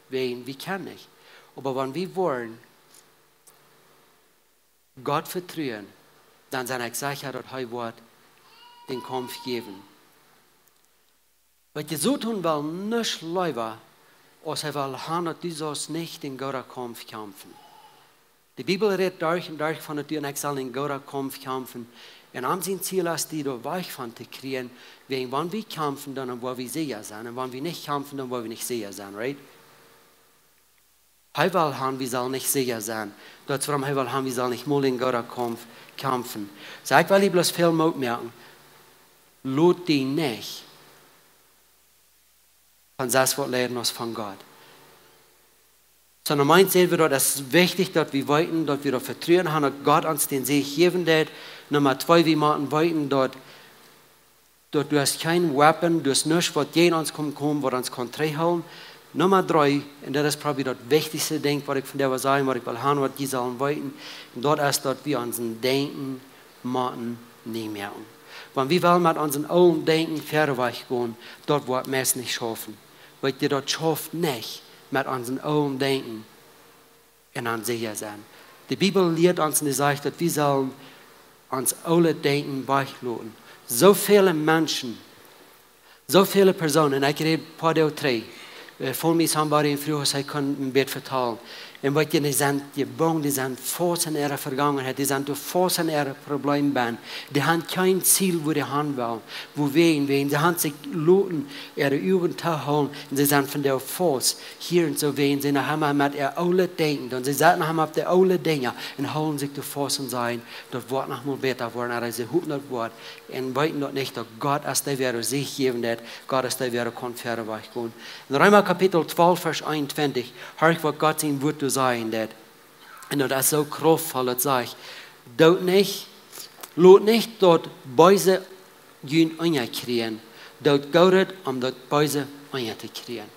wäajen wie kjennen nich. Oba wan wie woaren Gott vetruen, dan sie ekj secha, daut hee woat dän Kaumf jäwen. Waut Jesus doonen well, nuscht leewa, aus hee well haben, daut du saust nich dän gooden Kaumf kjamfen. De Bibel rät derch un derch von, daut du un ekj sellen dän gooden Kaumf kjamfen. Un aun sien Ziel es, die doa wajch von to kjrieen, wäajen wan wie kjamfen, dan woa wie secha sennen. Un wan wie nich kjamfen, dan woa wie nich secha sennen, right? Hee well haben, wie sellen nich secha sennen. Daut es wuarom hee well haben, wie sellen nich mol dän gooden Kaumf kjamfen. Soo, ekj well die bloos väl Moot moaken. Lot die nich von selfst waut leiden aus von Gott. Soo, Numma eent sent wie, daut es wichtich, daut wie weeten, daut wie daut Vetruen haben, daut Gott ons dän Sieg jäwen deed. Numma twee, wie motten weeten, daut, daut doa es kjeen Wapen, doa es nuscht, waut jäajen ons kaun komen, waut ons kaun trigjhoolen. Numma dree, un daut es probably daut wichtichste Dinkj, waut ekj vondoag well sajen, waut ekj well haben, waut jie sellen weeten, un daut es, daut wie ons Denkjen motten nie moaken. Wan wie wellen met ons oolet Denkjen wieda wajchgonen, daut woat meist nich schaufen. Weetst, daut schauft nich met ons oolet Denkjen un dan secha sennen. De Bibel lieet ons un dee sajcht, daut wie sellen ons oolet Denkjen wajchloten. Soo väle Menschen, soo väle Persoonen, un ekj räd poa Doag trigj, äh, von mie somebody un fruach, aus hee kunn een bät vetalen. Un waut jie, dee sent jebungen, dee sent faust en äare Vegangenheit, dee sent doa faust en äare Probleme bennen. Dee haben kjeen Ziel, wua dee han wellen, wuawäajen, wäajen see haben sikj loten äare Uagen toohoolen, un see sent vondoag faust hia un soo, wäajen see noch emma met äa oolet Denkjen, un see setten noch emma opp de oole Dinja un hoolen sikj doa faust un sajen, daut woat noch mol bäta woaren, oba see hopen, daut woat, un weeten daut nich, daut Gott es dee, wäa dän Sieg jäwen deit, Gott es dee, wäa kaun wieda wajchgonen. En Reema Kapitel twalf, Varsch eenuntwintich, horch, waut Gott sien Wuat doa sajen deit. Un daut es soo kraftvoll, daut sajcht: "Doot nich Lot nich daut Beese junt unjakjrieen, daut Goode om daut Beese unjatokjrieen.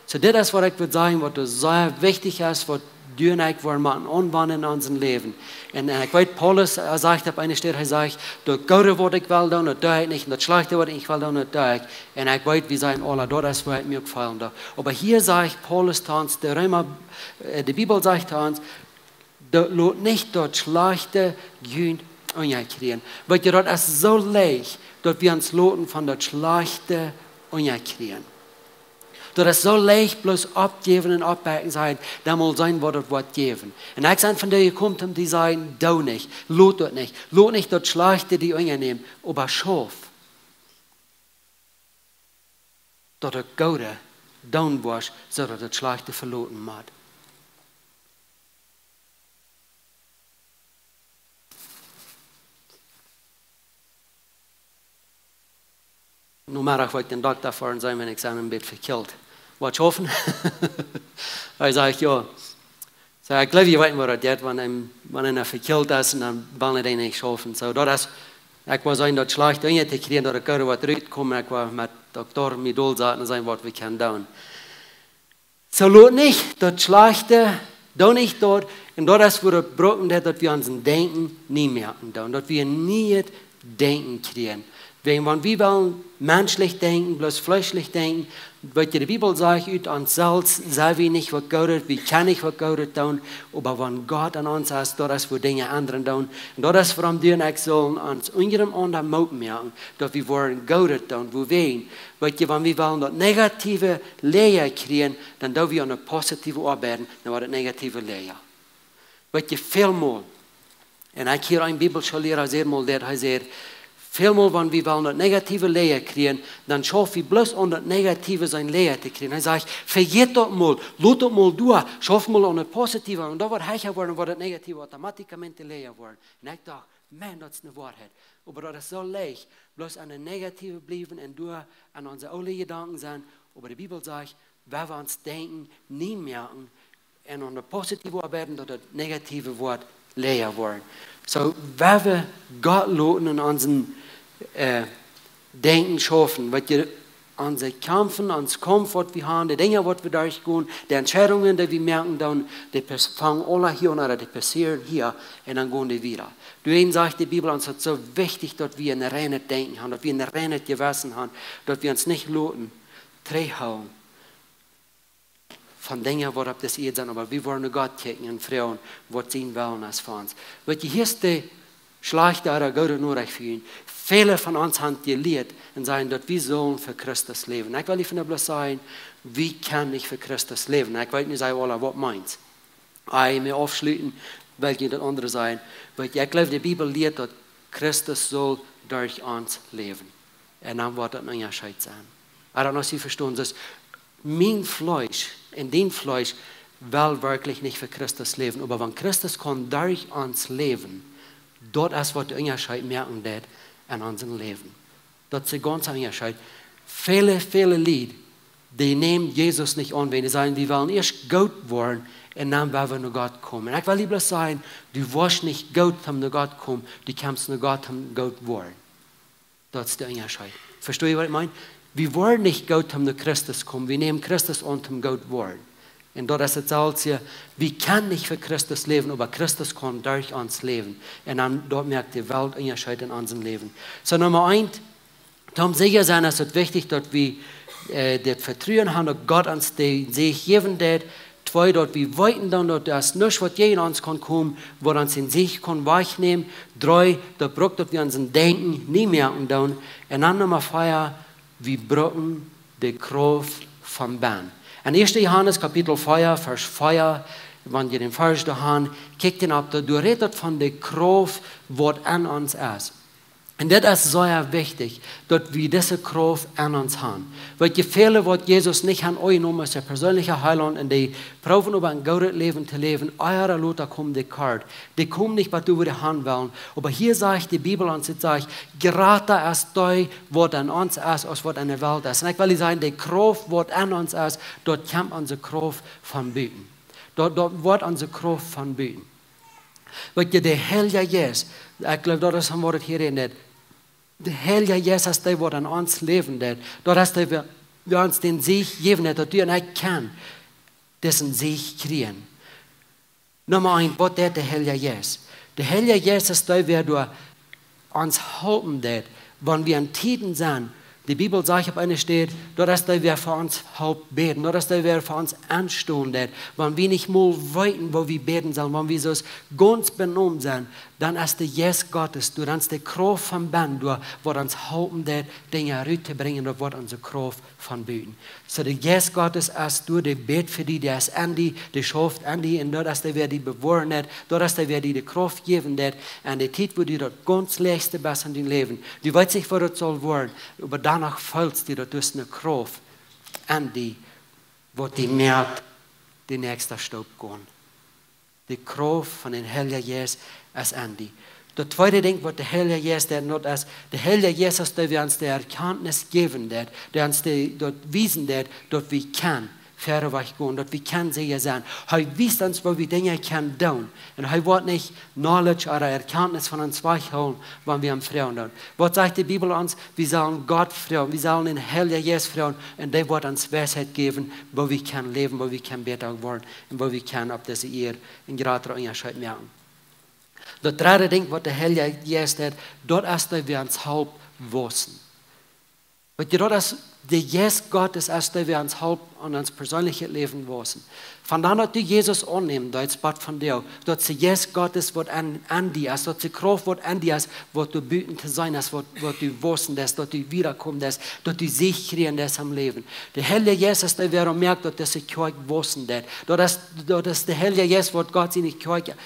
Soo, dit es waut ekj wudd sajen, waut sea wichtich es, waut du un ekj woaren motten aunwenjen en ons Läwen. Un, un ekj weet, Paulus, hee sajcht opp eene Städ, hee sajcht: "Daut Goode waut ekj well doonen, daut doo ekj nich, un daut Schlajchte waut ekj nich well doonen, daut doo ekj." Un ekj weet, wie sajen aula, daut es woo ekj mie uk feelen doo. Oba hia sajcht Paulus to ons, de Reema, äh, de Bibel sajcht to ons, daut, lot nich daut Schlajchte junt unjakjrieen. Weet jie, daut es soo leicht, daut wie ons loten von daut Schlajchte unjakjrieen. Daut es soo leicht, bloos oppjäwen un oppbakjen, sajen: "Dan mol seenen waut daut woat jäwen." Un ekj sie vondoag jekomen om to sajen: Doo nich, lot daut nich, lot nich daut Schlajchte die unjanämen, oba schauf, daut daut Goode doonen woascht, soo daut daut Schlajchte veloten mott. Nomeddach wia ekj biem Dokta fa un säd, wan ekj sie een bät vekjilt. Waut, schaufen? Hee säd: "Jo." Soo, ekj jleew, jie weeten waut daut deit, wan eena, wan eena vekjilt es un dan well eena nich schaufen. Soo, daut es, ekj wia soo daut Schlajchte unjatokjrieen, daut ekj kunn waut rutkomen, ekj wia met Dokta mie dol saten un säden waut wie kunnen doonen. Soo, lot nich daut Schlajchte, doo nich daut, un daut es woo daut brucken deit, daut wie ons Denkjen nie moaken doonen, daut wie een nieet Denkjen kjrieen. Wäajen wan wie wellen menschlich denkjen, bloos fleeschlich denkjen, weet jie, de Bibel sajcht, ut ons selfst sent wie nich waut Goodet, wie kjennen nich waut Goodet doonen, oba wan Gott en ons es, daut es woo Dinja endren doonen. Un daut es wuarom du un ekj sellen ons unjarenaunda Moot moaken, daut wie woaren Goodet doonen, woo wie, weet jie, wan wie wellen daut Negative Läajen kjrieen, dan doo wie aun daut Positive oabeiden, dan woat daut Negative läaja. Weet jie, välmol, un ekj hia een Bibelschoolliera säd mol dit, hee säd, välmol wan wie wellen daut Negative Läajen kjrieen, dan schauf wie bloos aun daut Negative sien Läajen to kjrieen. Hee sajcht: "Vejät daut mol, lot daut mol doa, schauf mol aun daut Positive." Un daut woat hecha woaren, woat daut Negative automatikjement läaja woaren. Un ekj docht: "Maun, daut es eene Woarheit." Oba daut es soo leicht, bloos aun daut Negative bliewen un doa aun onse oole Jedanken sennen. Oba de Bibel sajcht, wan wie ons Denkjen nie moaken un aun daut Positive oabeiden, daut daut Negative woat läaja woaren. Soo, wan wie Gott loten en ons, äh, Denkjen schaufen, weet jie, onse Kjamfen, ons Kaumf waut wie haben, de Dinja waut wie derchgonen, de Entscheidungen dee wie moaken doonen, dee pas-, fangen aula hia aun, dee passieren hia un dan gonen dee wieda. Doawäajen sajcht de Bibel ons, daut es soo wichtich, daut wie een reinet Denkjen haben, daut wie een reinet Jewessen haben, daut wie ons nich loten trigjhoolen von Dinja waut opp dise Ieed sent, oba wie woaren no Gott kjikjen un froagen waut sien Wellen es fa ons. Weet jie, hia es de schlajchte ooda goode Norecht fa junt. Väle von ons haben jelieet un sajen daut wie sellen fa Christus läwen. Ekj well junt bloos sajen, wie kjennen nich fa Christus läwen. Ekj weet nich, saj aula, waut meent. Ekj well mie aufschluten, well ekj daut aundre sajen. Weet jie, ekj jleew, de Bibel lieet daut Christus saul derch ons läwen. Un dan woat daut een Unjascheet sennen. I don't know, see, vestonen, daut mien Fleesch un dien Fleesch well werkjlich nich fa Christus läwen. Oba wan Christus kaun derch ons läwen, daut es waut dän Unjascheet moaken deit en ons Läwen. Daut es de gaunze Unjascheet. Väle, väle Lied, dee nämen Jesus nich aun, wan dee sajen, wie wellen ieescht goot woaren un dan woa wie no Gott komen. Un ekj well die bloos sajen, du woascht nich goot om no Gott komen, du kjemst no Gott om goot woaren. Daut es de Unjascheet. Vestonen jie waut ekj meen? Wie woaren nich goot om no Christus komen, wie nämen Christus aun om goot woaren. Un daut es daut selwje, wie kjennen nich fa Christus läwen, oba Christus kaun derch ons läwen. Un dan, daut moakt de Welt Unjascheet en ons Läwen. Soo, Numma eent, toom secha sennen es et wichtich daut wie, äh, daut Vetruen haben daut Gott ons dän Säajen jäwen deit. Twee, daut wie weeten doonen daut doa es nuscht waut jäajen ons kaun komen, waut ons dän Säajen kaun wajchnämen. Dree, daut brukt daut wie ons een Denkjen nie moaken doonen. Un dan Numma vea, wie brucken de Krauft von bennen. En ieeschte Johanes Kapitel vea, Varsch vea, wan jie dän Varsch doa han, kjikjt dän opp, doa, doa rät daut von de Krauft waut en ons es. Un dit es sea wichtich, daut wie dise Krauft en ons han. Weet jie, väle waut Jesus nich han aunjenomen aus äa perseenlicha Heilaunt un dee proowen oba een goodet Läwen to läwen, ea ooda lota komen dee kort. Dee komen nich bat doa wua dee han wellen. Oba hia sajcht de Bibel ons, et sajcht, jrata es dee waut en ons es aus waut en de Welt es. Un ekj well die sajen, de Krauft waut en ons es, daut kjemt onse Krauft von buten. Daut, daut woat onse Krauft von buten. Weetst, de Heilja Jeist, ekj jleew, daut es von waut et hia rät. De Heilja Jeist es dee, waut en ons läwen deit. Daut es dee, waut, waut ons dän Sieg jäwen deit, daut du un ekj kjennen disen Sieg kjrieen. Numma eent, waut deit de Heilja Jeist? De Heilja Jeist es dee, waut ons halpen deit, wan wie en Tieden sent. De Bibel sajcht opp eene Städ, daut es dee, waut fa ons halpt bäden, daut es dee, waut fa ons enstonen deit, wan wie nich mol weeten, woo wie bäden sellen, wan wie soo gaunz benomen sent, dan es de Jeist Gottes doa, dan es de Krauft von bennen doa, waut ons halpen deit, Dinja rut to brinjen, daut woat onse Krauft von buten. Soo, de Jeist Gottes es doa, dee bät fa die, dee es en die, dee schauft en die, un daut es dee, waut die bewoaren deit, daut es dee, waut die de Krauft jäwen deit, en de Tiet, wua du daut gaunz schlajchtste best en dien Läwen. Du weetst nich, waut daut saul woaren, oba doano feelst du, daut du hast eene Krauft en die, waut die moakt, de näakjste Stap gonen. De Krauft von dän Heilja Jeist es en die. Daut tweede Dinkj, waut de Heilja Jeist deit, daut es, de Heilja Jeist es dee, waut ons de Erkjantnis jäwen deit, dee ons de, daut wiesen deit, daut wie kjennen wieda wajch gonen, daut wie kjennen secha sennen. Hee wiest ons, woo wie Dinja kjennen doonen. Un hee woat nich Knowledge ooda Erkjantnis von ons wajchhoolen, wan wie am froagen doonen. Waut sajcht de Bibel ons? Wie sellen Gott froagen, wie sellen dän Heilja Jeist froagen, un dee woat ons Weisheit jäwen, woo wie kjennen läwen, woo wie kjennen bäta woaren un woo wie kjennen opp dise Ieed een jratren Unjascheet moaken. Daut dredde Dinkj, waut de Heilja Jeist deit, daut es dee, waut ons halpt wausen. Weetst, daut es, de Jeist Gottes es dee, waut ons halpt en ons perseenlichet Läwen wausen. Von dan, daut du Jesus aunnämen deist, bat von die, daut de Jeist Gottes, waut en, en die es, daut de Krauft, waut en die es, waut doa buten to seenen es, waut, waut du wausen deist, daut du wieda komen deist, daut du Sieg kjrieen deist aum Läwen. De Heilja Jeist es dee, waut moakt, daut dise Kjoakj wausen deit. Daut es, daut es de Heilja Jeist, waut Gott siene Kjoakj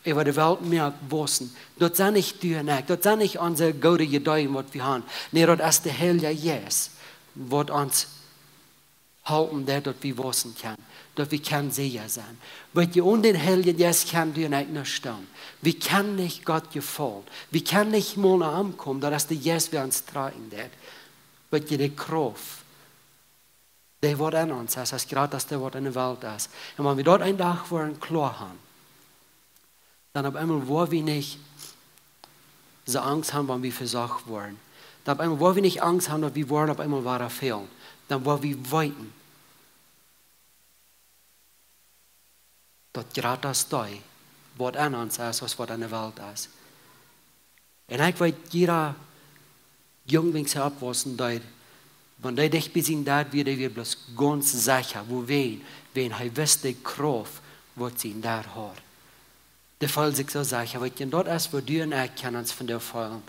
äwa de Welt moakt wausen. Daut sent nich du un ekj, daut sent nich onse goode Ideeen, waut wie haben. Nä, daut es de Heilja Jeist, waut ons halpen deit, daut wie wausen kjennen, daut wie kjennen secha sennen. Weetst, onen dän Heiljen Jeist kjennen du un ekj nuscht doonen. Wie kjennen nich Gott jefaulen. Wie kjennen nich mol no am komen, daut es de Jeist, waut ons droagen deit. Weetst, de Krauft, dee waut en ons es, es jrata aus dee waut en de Welt es. Un wan wie daut een Dach woaren kloa haben, dan opp eemol woa wie nich soo Angst haben, wan wie vesocht woaren. Dan opp eemol woa wie nich Angst haben, daut wie woaren opp eemol wada fälen. Dan woa wie weeten, daut jrata es dee waut en ons es, aus waut en de Welt es. Un ekj weet, jieda Jung, wan hee oppwausen deed, wan dee dicht bie sien Dad wia, dee wia bloos gaunz secha, wuarom? Wiels hee wist de Krauft, waut sien Dad haud. Dee feeld sikj soo secha, weetst, un daut es, woo du un ekj kjennen ons vondoag feelen.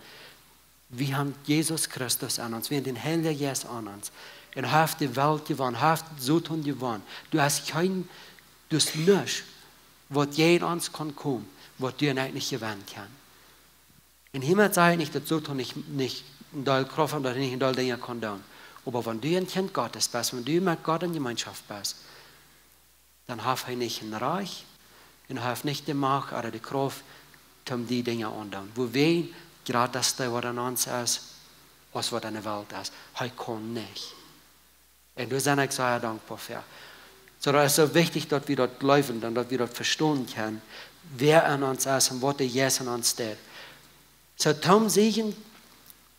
Wie haben Jesus Christus en ons, wie haben dän Heiljen Jeist en ons. Un hee haft de Welt jewonnen, hee haft Soton jewonnen. Du hast kjeen, du hast nuscht, waut jäajen ons kaun komen, waut du un ekj nich jewennen kjennen. Un hia met saj ekj nich, daut Soton nich, nich een Deel Krauft haft, daut hee nich een Deel Dinja kaun doonen. Oba wan du een Kjint Gottes best, wan du met Gott en Jemeenschoft best, dan haft hee nich een Rajcht un hee haft nich de Macht ooda de Krauft, om die Dinja aundoonen. Wuarom? Jrata es dee waut en ons es, aus waut en de Welt es. Hee kaun nich. Un doa sie ekj sea dankboa fa. Soo, daut es soo wichtich, daut wie daut jleewen un daut wie daut vestonen kjennen, wäa en ons es un waut de Jeist en ons deit. Soo, toom Siegen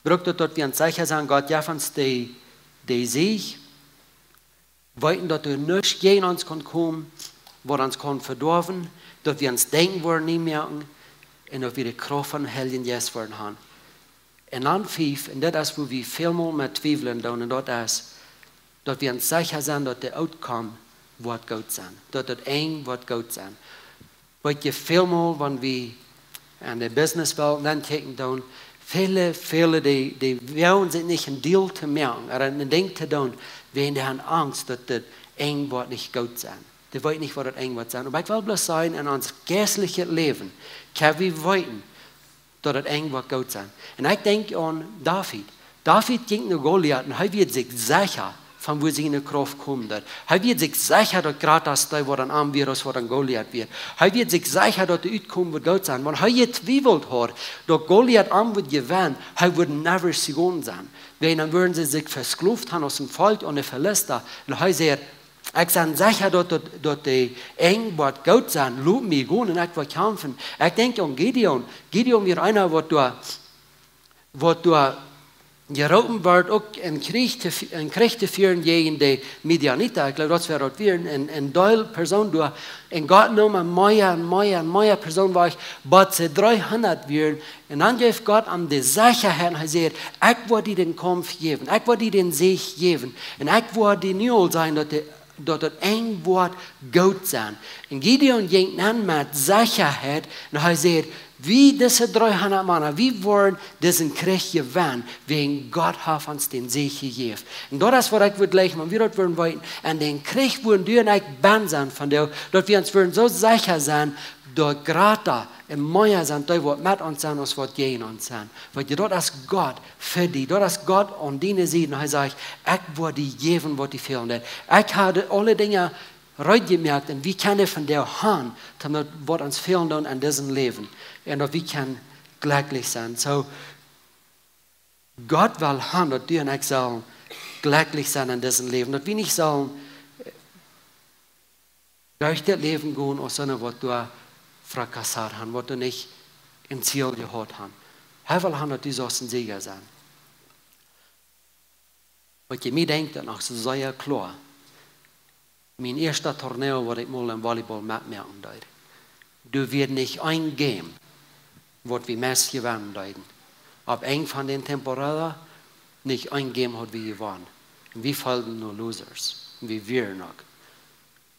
brukt daut, daut wie ons secha sent, Gott jeft ons de, de Sieg, weeten, daut doa nuscht jäajen ons kaun komen, waut ons kaun vedoawen, daut wie ons Denkjen woaren nie moaken un daut wie de Krauft vom Heiljen Jeist woaren haben. Un dan fief, un daut es, wua wie välmol met twiewlen doonen, un daut es, daut wie ons secha sent, daut de Outcome woat goot sennen, daut daut Enj woat goot sennen. Weetst, välmol, wan wie aun de Businesswelt nenkjikjen doonen, väle, väle, dee, dee woagen sikj nich een Deal to moaken, ooda een Dinkj to doonen, wiels dee haben Angst, daut daut Enj woat nich goot sennen. Dee weeten nich, waut daut Enj woat sennen. Oba ekj well bloos sajen, en ons jeistlichet Läwen, kjenn wie weeten, daut daut Enj woat goot sennen. Un ekj denkj aun David. David jinkj no Goliat un hee wia sikj secha von wua siene Krauft komen deed. Hee wia sikj secha, daut jrata es dee waut en am wia, aus waut en Goliat wia. Hee wia sikj secha, daut de Utkunft woat goot sennen. Wan hee jetwiewelt haud, daut Goliat am wudd jewennen, hee wudd never jegonen sennen. Wiels dan wudden see sikj vesklooft haben aus een Volkj aun de Filista. Un hee säd, Ekj sie secha daut, daut, daut de Enj woat goot sennen. Lot mie gonen un ekj woa kjamfen. Ekj denkj aun Gideon. Gideon wia eena waut doa, waut doa jeroopen wort, uk een Kjrich to, een Kjrich to fieren jäajen de Midianita. Ekj jleew daut wia daut wia een, een Deel Persoon doa. Un Gott neem am mea un mea un mea Persoon wajch, bat see dreehundat wieren. Un dan jeef Gott am de Sechaheit un hee säd: "Ekj woa die dän Kaumf jäwen, ekj woa die dän Sieg jäwen. Un ekj woa die nu aul sajen daut de, daut daut Enj woat goot sennen." Un Gideon jinkj aun met Sechaheit un hee säd: "Wie dise dreehundat Mana, wie woaren disen Kjrich jewennen, wäajen Gott haft ons dän Sieg jejäft." Un daut es waut ekj wudd jleichen, wan wie daut wudden weeten. Un dän Kjrich wudden du un ekj bennen sennen von doa, daut wie ons wudden soo secha sennen, daut jrata un mea sent dee waut met ons sent aus waut jäajen ons sent. Weetst, daut es Gott fa die, daut es Gott aun diene Sied. Un hee sajcht: "Ekj woa die jäwen waut die fälen deit. Ekj hab aule Dinja reed jemoakt un wie kjennen von doa han, daut waut ons fälen deit en disem Läwen. Un daut wie kjennen jlekjlich sennen." Soo, Gott well han daut du un ekj sellen jlekjlich sennen en disem Läwen. Daut wie nich sellen derch dit Läwen gonen aus soone waut doa fracassado sent, waut doa nich een Ziel jehaut haben. Hee well han daut du sust een Sieja sennen. Waut je mie denkjt, daut noch soo sea kloa. Mien ieeschta Torneo waut ekj mol en Volleyball metmoaken deed. Doa wia nich een Game waut wie meist jewennen deeden. Opp Enj von dän Temporada, nich een Game haud wie jewonnen. Un wie feelden no losers. Un wie wieren uk.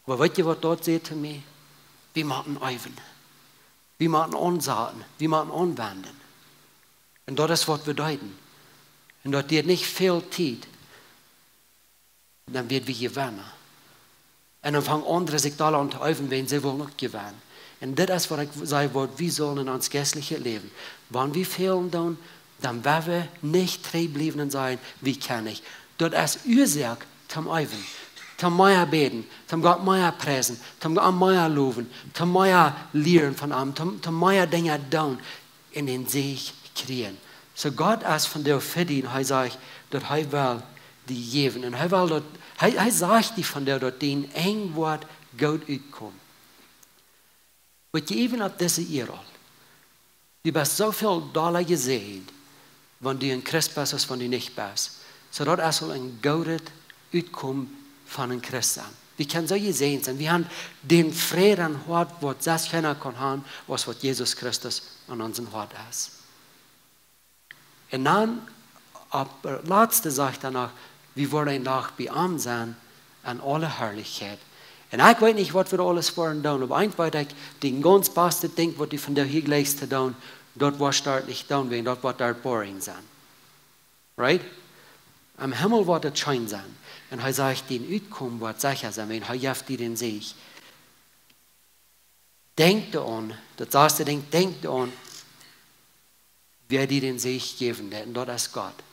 Oba weetst waut daut säd to mie? Wie motten äwen. Wie motten aunsaten. Wie motten aunwenden. Un daut es waut wie deeden. Un daut dieed nich väl Tiet, dan wieren wie Jewenna. Un dan fungen aundre sikj doa aun to äwen, wäajen see wullen uk jewennen. Un dit es waut ekj saj, waut wie sellen en ons jeistlichet Läwen. Wan wie fälen doonen, dan woa wie nich trigj bliewen un sajen: "Wie kjennen nich." Daut es Uasoak toom äwen, toom mea bäden, toom Gott mea priesen, toom Gott mea lowen, toom mea lieren von am, toom, toom mea Dinja doonen un dän Sieg kjrieen. Soo Gott es von doa fa die un hee sajcht daut hee well die jäwen. Un hee well daut, hee, hee sajcht die von doa daut dien Enj woat goot utkomen. Weetst, even opp dise Ieed aul. Du best soo väl dolla jesäajent, wan du een Christ best, aus wan du nich best. Soo daut es aul een goodet Utkomen von een Christ sennen. Wie kjennen soo jesäajent sennen. Wie haben dän Fräd em Hoat, waut sest kjeena kaun haben, aus waut Jesus Christus en onsen Hoat es. Un dan, opp daut latste sajcht hee noch: "Wie woaren een Dach bie am sennen en aule Harlichkjeit." Un ekj weet nich waut wie aules woaren doonen, oba eent weet ekj, dee gaunz baste Dinkj waut du von doa hia jleichst to doonen, daut woascht du doa nich doonen, wäajen daut woat doa boring sennen. Right? Em Himmel woat et scheen sennen. Un hee sajcht, dien Utkomen woat secha sennen, wäajen hee jeft die dän Sieg. Denkj doaraun, daut saste Dinkj, denkj doaraun, wäa die dän Sieg jäwen deit, un daut es Gott.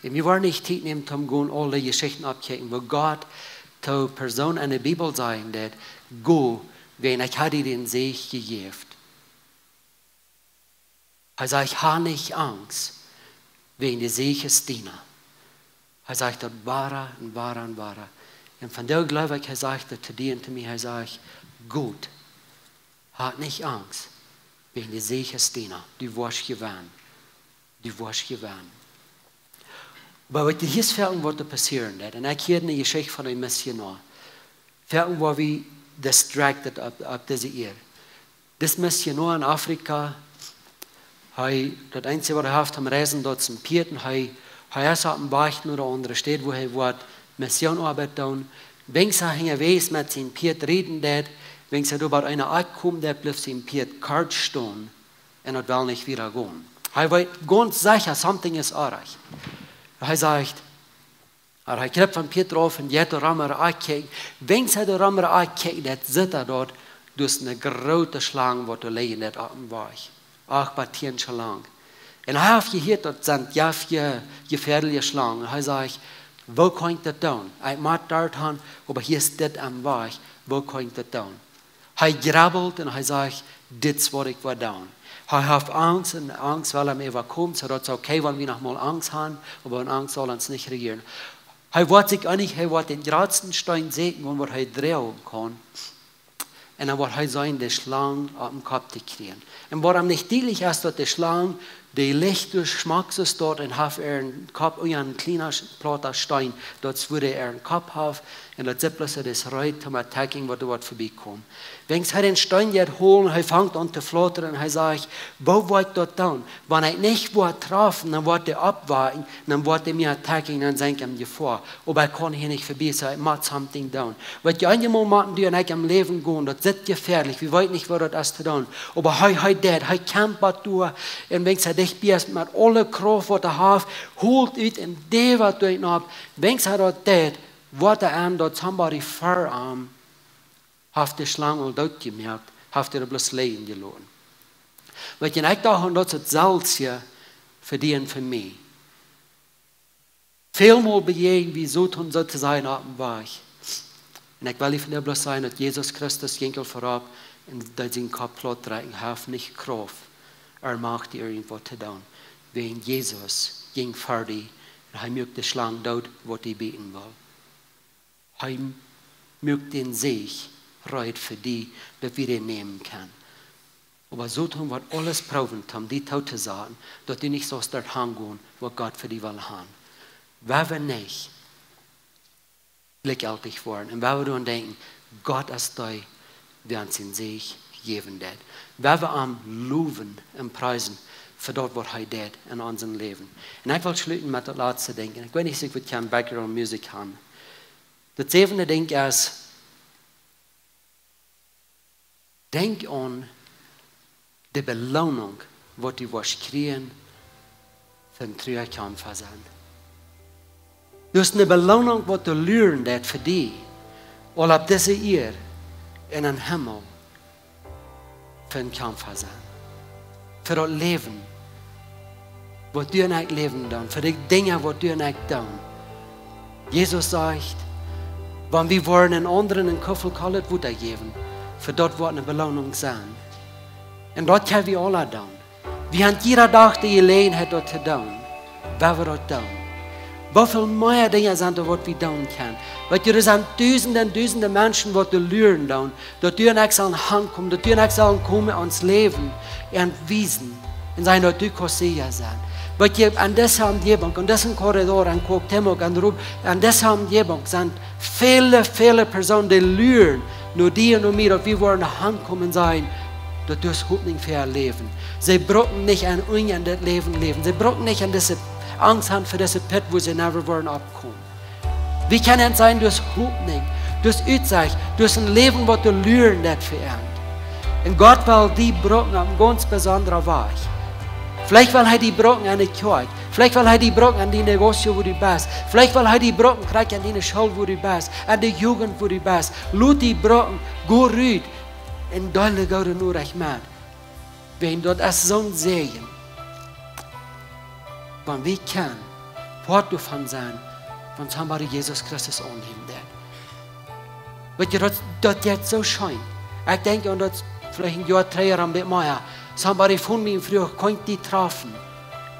Un wie woaren nich Tiet nämen, om gonen aule Jeschichten auftoschekjen, woo Gott to Persoonen en de Bibel sajen deit: "Go, wäajen ekj hab die dän Sieg jejäft." Hee sajcht: "Hab nich Angst, wäajen de Sieg es diena." Hee sajcht daut wada un wada un wada. Un von doa jleew ekj, hee sajcht daut to die un to mie, hee sajcht: "Go, hab nich Angst, wäajen de Sieg es diena. Du woascht jewennen. Du woascht jewennen." Oba weetst, hia es foaken waut doa passieren deit. Un ekj hieed eene Jeschicht von een Missionoa. Foaken woa wie distracted opp, opp dise Ieed. Dis Missionoa en Afrika, hee, daut eensje waut hee haft toom reisen, daut es een Pieet, un hee, hee es opp dän Wajch no de aundre Städ, wua hee woat Missionoabeit doonen. Wan hee unjawäajes met sien Pieet räden deit, wan hee doa bie eene Akj kjemt, dan blift sien Pieet kort stonen un daut well nich wieda gonen. Hee weet gaunz secha, something is oaj. Hee sajcht, oba hee kjript vom Pieet rauf un jeit doa rom äare Akj kjikjen. Wan hee doa rom äare Akj kjikjt, dan sitt hee doa, doa es eene groote Schlang waut doa lijen deit opp dän Wajch. Acht bie tieen Inch lang. Un hee haft jehieet, daut sent jefäadelje Schlangen. Un hee sajcht: "Woo kaun ekj daut doonen? Ekj mott doa han, oba hia es dit aum Wajch. Woo kaun ekj daut doonen?" Hee jrabbelt un hee sajcht: "Dit es waut ekj woa doonen." Hee haft Angst un Angst well am äwakomen, soo daut es okay, wan wie noch mol Angst haben, oba Angst saul ons nich rejieren. Hee woat sikj eenich, hee woat dän jratsten Steen säkjen, waut hee droagen kaun. Un dan woat hee seenen, de Schlang opp dän Kopp to kjrieen. Un wuarom nich dietlich es, daut de Schlang, dee licht, schmakjt soo doa un haft äaren Kopp unja een kjlienen Sch-, plota Steen, daut es wua dee äaren Kopp haft, un daut sitt bloos, daut es reed toom attacken, waut doa woat verbiekomen. Wan hee dän Steen jeit holen, hee fangt aun to flautren un hee sajcht: "Woo woa ekj daut doonen? Wan ekj nich woa trafen, dan woat dee oppwaken, dan woat dee mie attacken, dan sie ekj en Jefoa. Oba ekj kaun hia nich verbie, soo ekj mott something doonen." Waut jie eenjemol motten doonen, eenjemol em Läwen gonen, daut es jefäadlich, wie weeten nich, waut daut es to doonen. Oba hee, hee deit, hee kjamft bat doa, un wan hee dicht bie es, met aule Krauft, waut hee haft, holt ut un dee waut doa opp, wan hee daut deit, woat hee aun, daut somebody ver am haft de Schlang aul doot jemoakt, haft hee bloos lijen jeloten. Weet jie, ekj docht, un daut es daut selwje fa die un fa mie. Välmol bejäajnen wie Soton soo to sajen opp dän Wajch. Un ekj well die vondoag bloos sajen, daut Jesus Christus jinkj aul verut un deed sienen Kopp plaut drekjen, haft nich Krauft, ea Macht, irjentwaut to doonen. Wäajen Jesus jinkj ver die un hee muak de Schlang doot, waut die bieten wull. Hee muak dän Säajen reed fa die, daut wie dän nämen kjennen. Oba Soton woat aules proowen, om die doot to saten, daut du nich saust doa hangonen, waut Gott fa die well haben. Wan wie nich jlikjjeltich woaren un wan wie dan denkjen, Gott es dee, dee ons dän Säajen jäwen deit. Wan wie am lowen un priesen fa daut, waut hee deit en ons Läwen. Un ekj well schluten met daut latste Dinkj. Un ekj weet nich, aus wie waut background music haben. Daut säwende Dinkj es, denkj aun de Beloonunk, waut du woascht kjrieen fa een trua Kjamfa sennen. Daut es eene Beloonunk, waut doa luren deit fa die, aul opp dise Ieed un em Himmel, fa een Kjamfa sennen. Fa daut Läwen, waut du un ekj läwen doonen, fa de Dinja, waut du un ekj doonen. Jesus sajcht, wan wie woaren eenen aundren een Kuffel kolet Wota jäwen, fa daut woat eene Beloonunk sennen. Un daut kjenn wie aula doonen. Wie haben jieda Dach de Jeläajenheit, daut to doonen. Wan wie daut doonen. Woo väl mea Dinja sent doa, waut wie doonen kjennen? Weet jie, doa sent dusende un dusende Menschen, waut doa luren doonen, daut du un ekj sellen hankomen, daut du un ekj sellen komen, ons Läwen aunwiesen un sajen, daut du kaust secha sennen. Weet jie, en dise Omjäwunk, en disen Korridor, en Cuauhtémoc, en Rub-, en dise Omjäwunk sent väle, väle Persoonen, dee luren no die un no mie, daut wie woaren hankomen un sajen, daut es Hopninj fa äa Läwen. See brucken nich aun Unja en dit Läwen läwen. See brucken nich aun dise Angst haben fa dise Pit, wua see never woaren oppkomen. Wie kjennen sajen, daut es Hopninj, daut es Utsecht, daut es een Läwen, waut doa luren deit fa an. Un Gott well die brucken opp een gaunz besondra Wajch. Veleicht well hee die brucken en de Kjoakj. Veleicht well hee die brucken en dien Negocio, wua du best. Veleicht well hee die brucken, krakjt en diene School, wua du best. En de Jugend, wua du best. Lot die brucken, go rut un deel de goode Norecht met. Wäajen daut es soon Säajen, wan wie kjennen Poat doavon sennen, wan somebody Jesus Christus aunnämen deit. Weet jie, daut, daut jeit soo scheen. Ekj denkj aun daut, veleicht een Joa trigj, een bät mea. Somebody phoned mie un fruach, kaun ekj die trafen?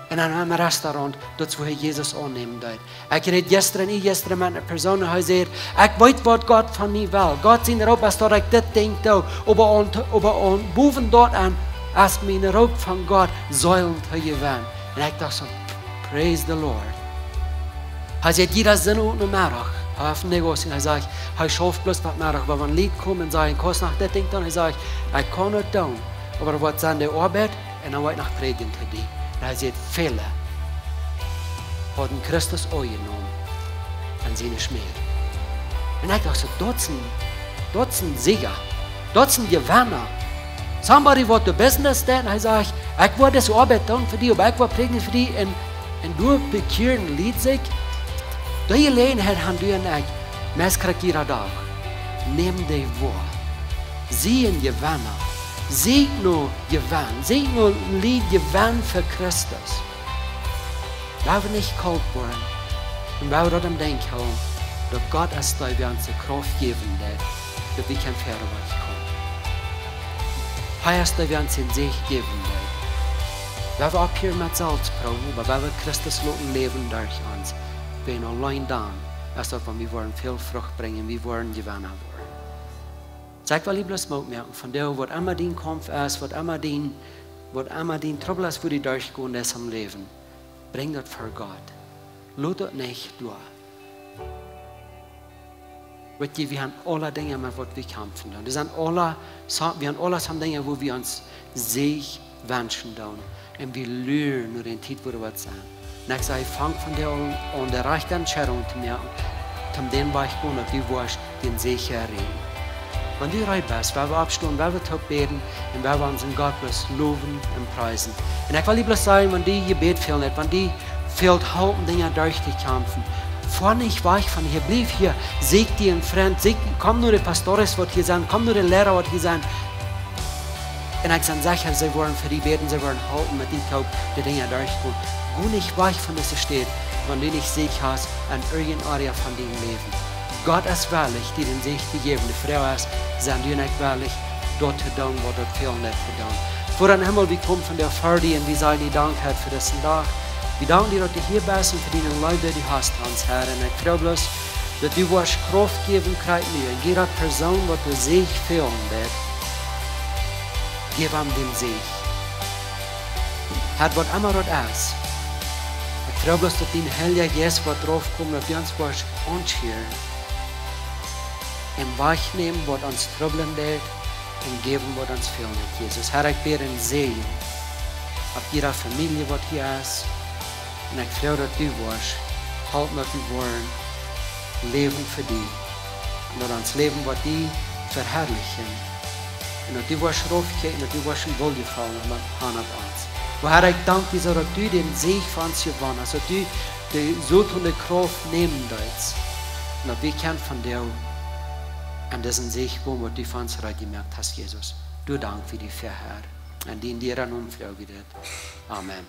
En een Restaurant, daut es, wua hee Jesus aunnämen deed. Ekj räd jistren, ea jistren met eene Persoon, un hee säd: "Ekj weet, waut Gott von mie well. Gott sien Roop es, daut ekj dit Dinkj doo, oba aun, oba aun, bowen doaraun es mien Roop von Gott, Seelen to jewennen." Un ekj docht soo: "Praise the Lord." Hee säd, jieda Sindach Nomeddach, hee haft een Negocio, un hee sajcht, hee schauft bloos bat Meddach, oba wan Lied komen un sajen: "Kaust noch dit Dinkj doonen?" Hee sajcht: "Ekj kaun daut doonen, oba daut woat sennen de Oabeit, un dan woa ekj noch prädjen to die." Un hee säd, väle hauden Christus aunjenomen en siene Schmäd. Un ekj docht soo: "Daut es een, daut es een Sieja. Daut es een Jewenna." Somebody waut de business deit, un hee sajcht: "Ekj woa dise Oabeit doonen fa die, oba ekj woa prädjen fa die, un, un doa bekjieren Lied sikj." Dee Jeläajenheit haben du un ekj meist krakjt jieda Dach. Nämm dee woa. Sie een Jewenna. Sie no Jewenn. Sie no Lied jewennen fa Christus. Lot wie nich kolt woaren. Un lot wie daut em Denkj hoolen, daut Gott es dee, dee ons de Krauft jäwen deit, daut wie kjennen wieda komen. Hee es dee, dee ons dän Säajen jäwen deit. Lot wie opphieren met selfst proowen, oba lot wie Christus loten läwen derch ons. Wäajen auleen dan es daut, wan wie woaren väl Frucht brinjen, wie woaren Jewenna woaren. Saj, ekj well die bloos Moot moaken, vondoag, waut emma dien Kaumf es, waut emma dien, waut emma dien Trubbel es, wua du derchgonen deist em Läwen, brinj daut ver Gott. Lot daut nich doa. Weet jie, wie haben aule Dinja met waut wie kjamfen doonen. Doa sent aule, so-, wie haben aule some Dinja, wua wie ons Säajen wenschen doonen. Un wie luren no dän Tiet, wua daut woat sennen. Un ekj saj, fang vondoag aun, aun de rajchte Entscheidunk to moaken, toom dän Wajch gonen, daut du woascht dän Säajen erreichen. Wan du reed best, woa wie oppstonen, woa wie toop bäden un woa wie onsen Gott bloos lowen un priesen. Un ekj well die bloos sajen, wan die Jebäd fält, wan die fält Help, Dinja derchtokämpfen, foa nich wajch von hia, bliew hia, sieekj die een Frint, sieekj, komm no de Pastores, waut hia sent, komm no de Liera, waut hia sent. Un ekj sie secha, see woaren fa die bäden, see woaren halpen met die toop de Dinja derchgonen. Go nich wajch von dise Städ, wan du nich Säajen hast en irjent Area von dien Läwen. Gott es wellich, die dän Säajen to jäwen. De Froag es, sent du un ekj wellich, daut to doonen, waut daut fält, daut to doonen? Voda em Himmel, wie komen vondoag ver die un wie sajen die Dank, Herr, fa disen Dach. Wie danken die, daut du hia best un fa diene Leew, dee du hast, ons Herr. Un ekj froag bloos, daut du woascht Krauft jäwen, krakjt nu. Un jiede Persoon, waut doa Säajen fält, jeff am dän Säajen. Herr, waut emma daut es, ekj froag bloos, daut dien Heilja Jeist woat raufkomen, daut du ons woascht aunschieren un wajchnämen, waut ons trubblen deit, un jäwen, waut ons fält, Jesus. Herr, ekj bäd een Säajen opp jiede Famielje, waut hia es. Un ekj froag, daut du woascht halpen, daut wie woaren läwen fa die. Un daut ons Läwen woat die veharlichen. Un daut du woascht raufkjikjen, daut du woascht een Wohlgefallen haben aun ons. O Herr, ekj dank die soo, daut du dän Säajen fa ons jewonnen hast, daut du de Soton de Krauft nämen deist. Un daut wie kjennen vondoag aun disen Säajen gonen, waut du fa ons reed jemoakt hast, Jesus. Doa dank wie die fa, Herr. En dienen dieren Nomen froag wie dit. Amen.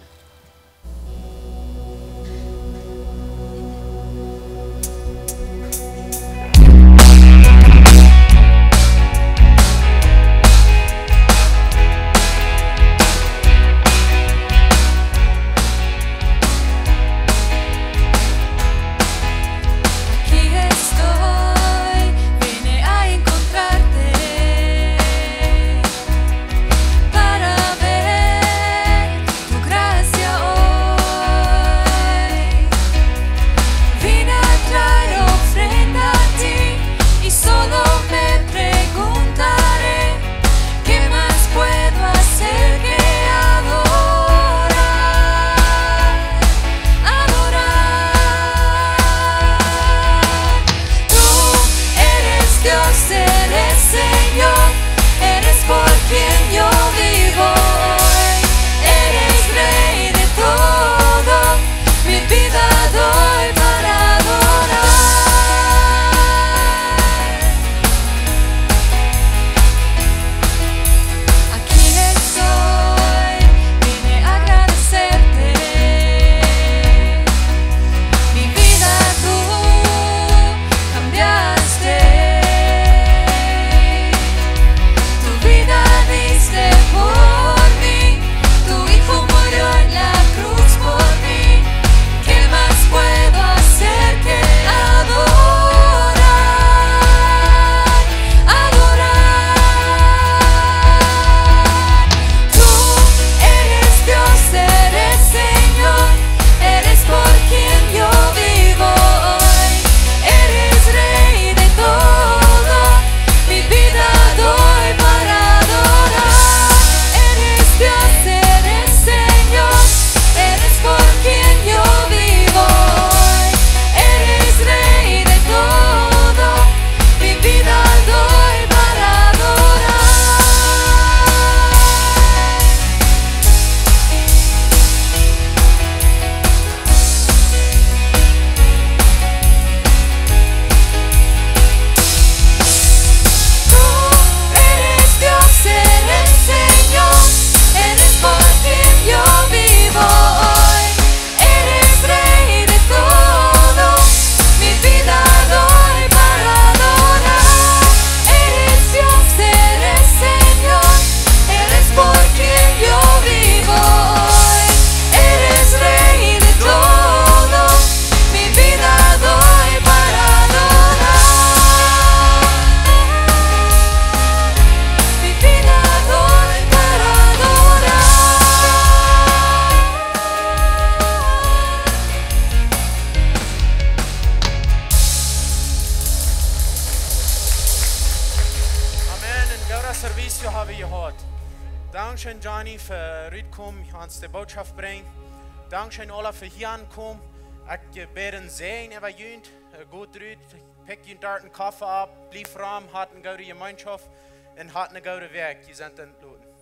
Aquí estoy, vine a encontrarte para ver tu gracia. jehaut. Dankscheen, Johnny, fa rutkomen, ons de Bootschoft brinjen. Dankscheen aula fa hia aunkomen. Ekj bäd een Säajen äwa junt. Got rut, pekjt junt doa een Koffe opp, blieft rom, hat eene goode Jemeenschoft un hat eene goode Wäakj. Jie sent entloten.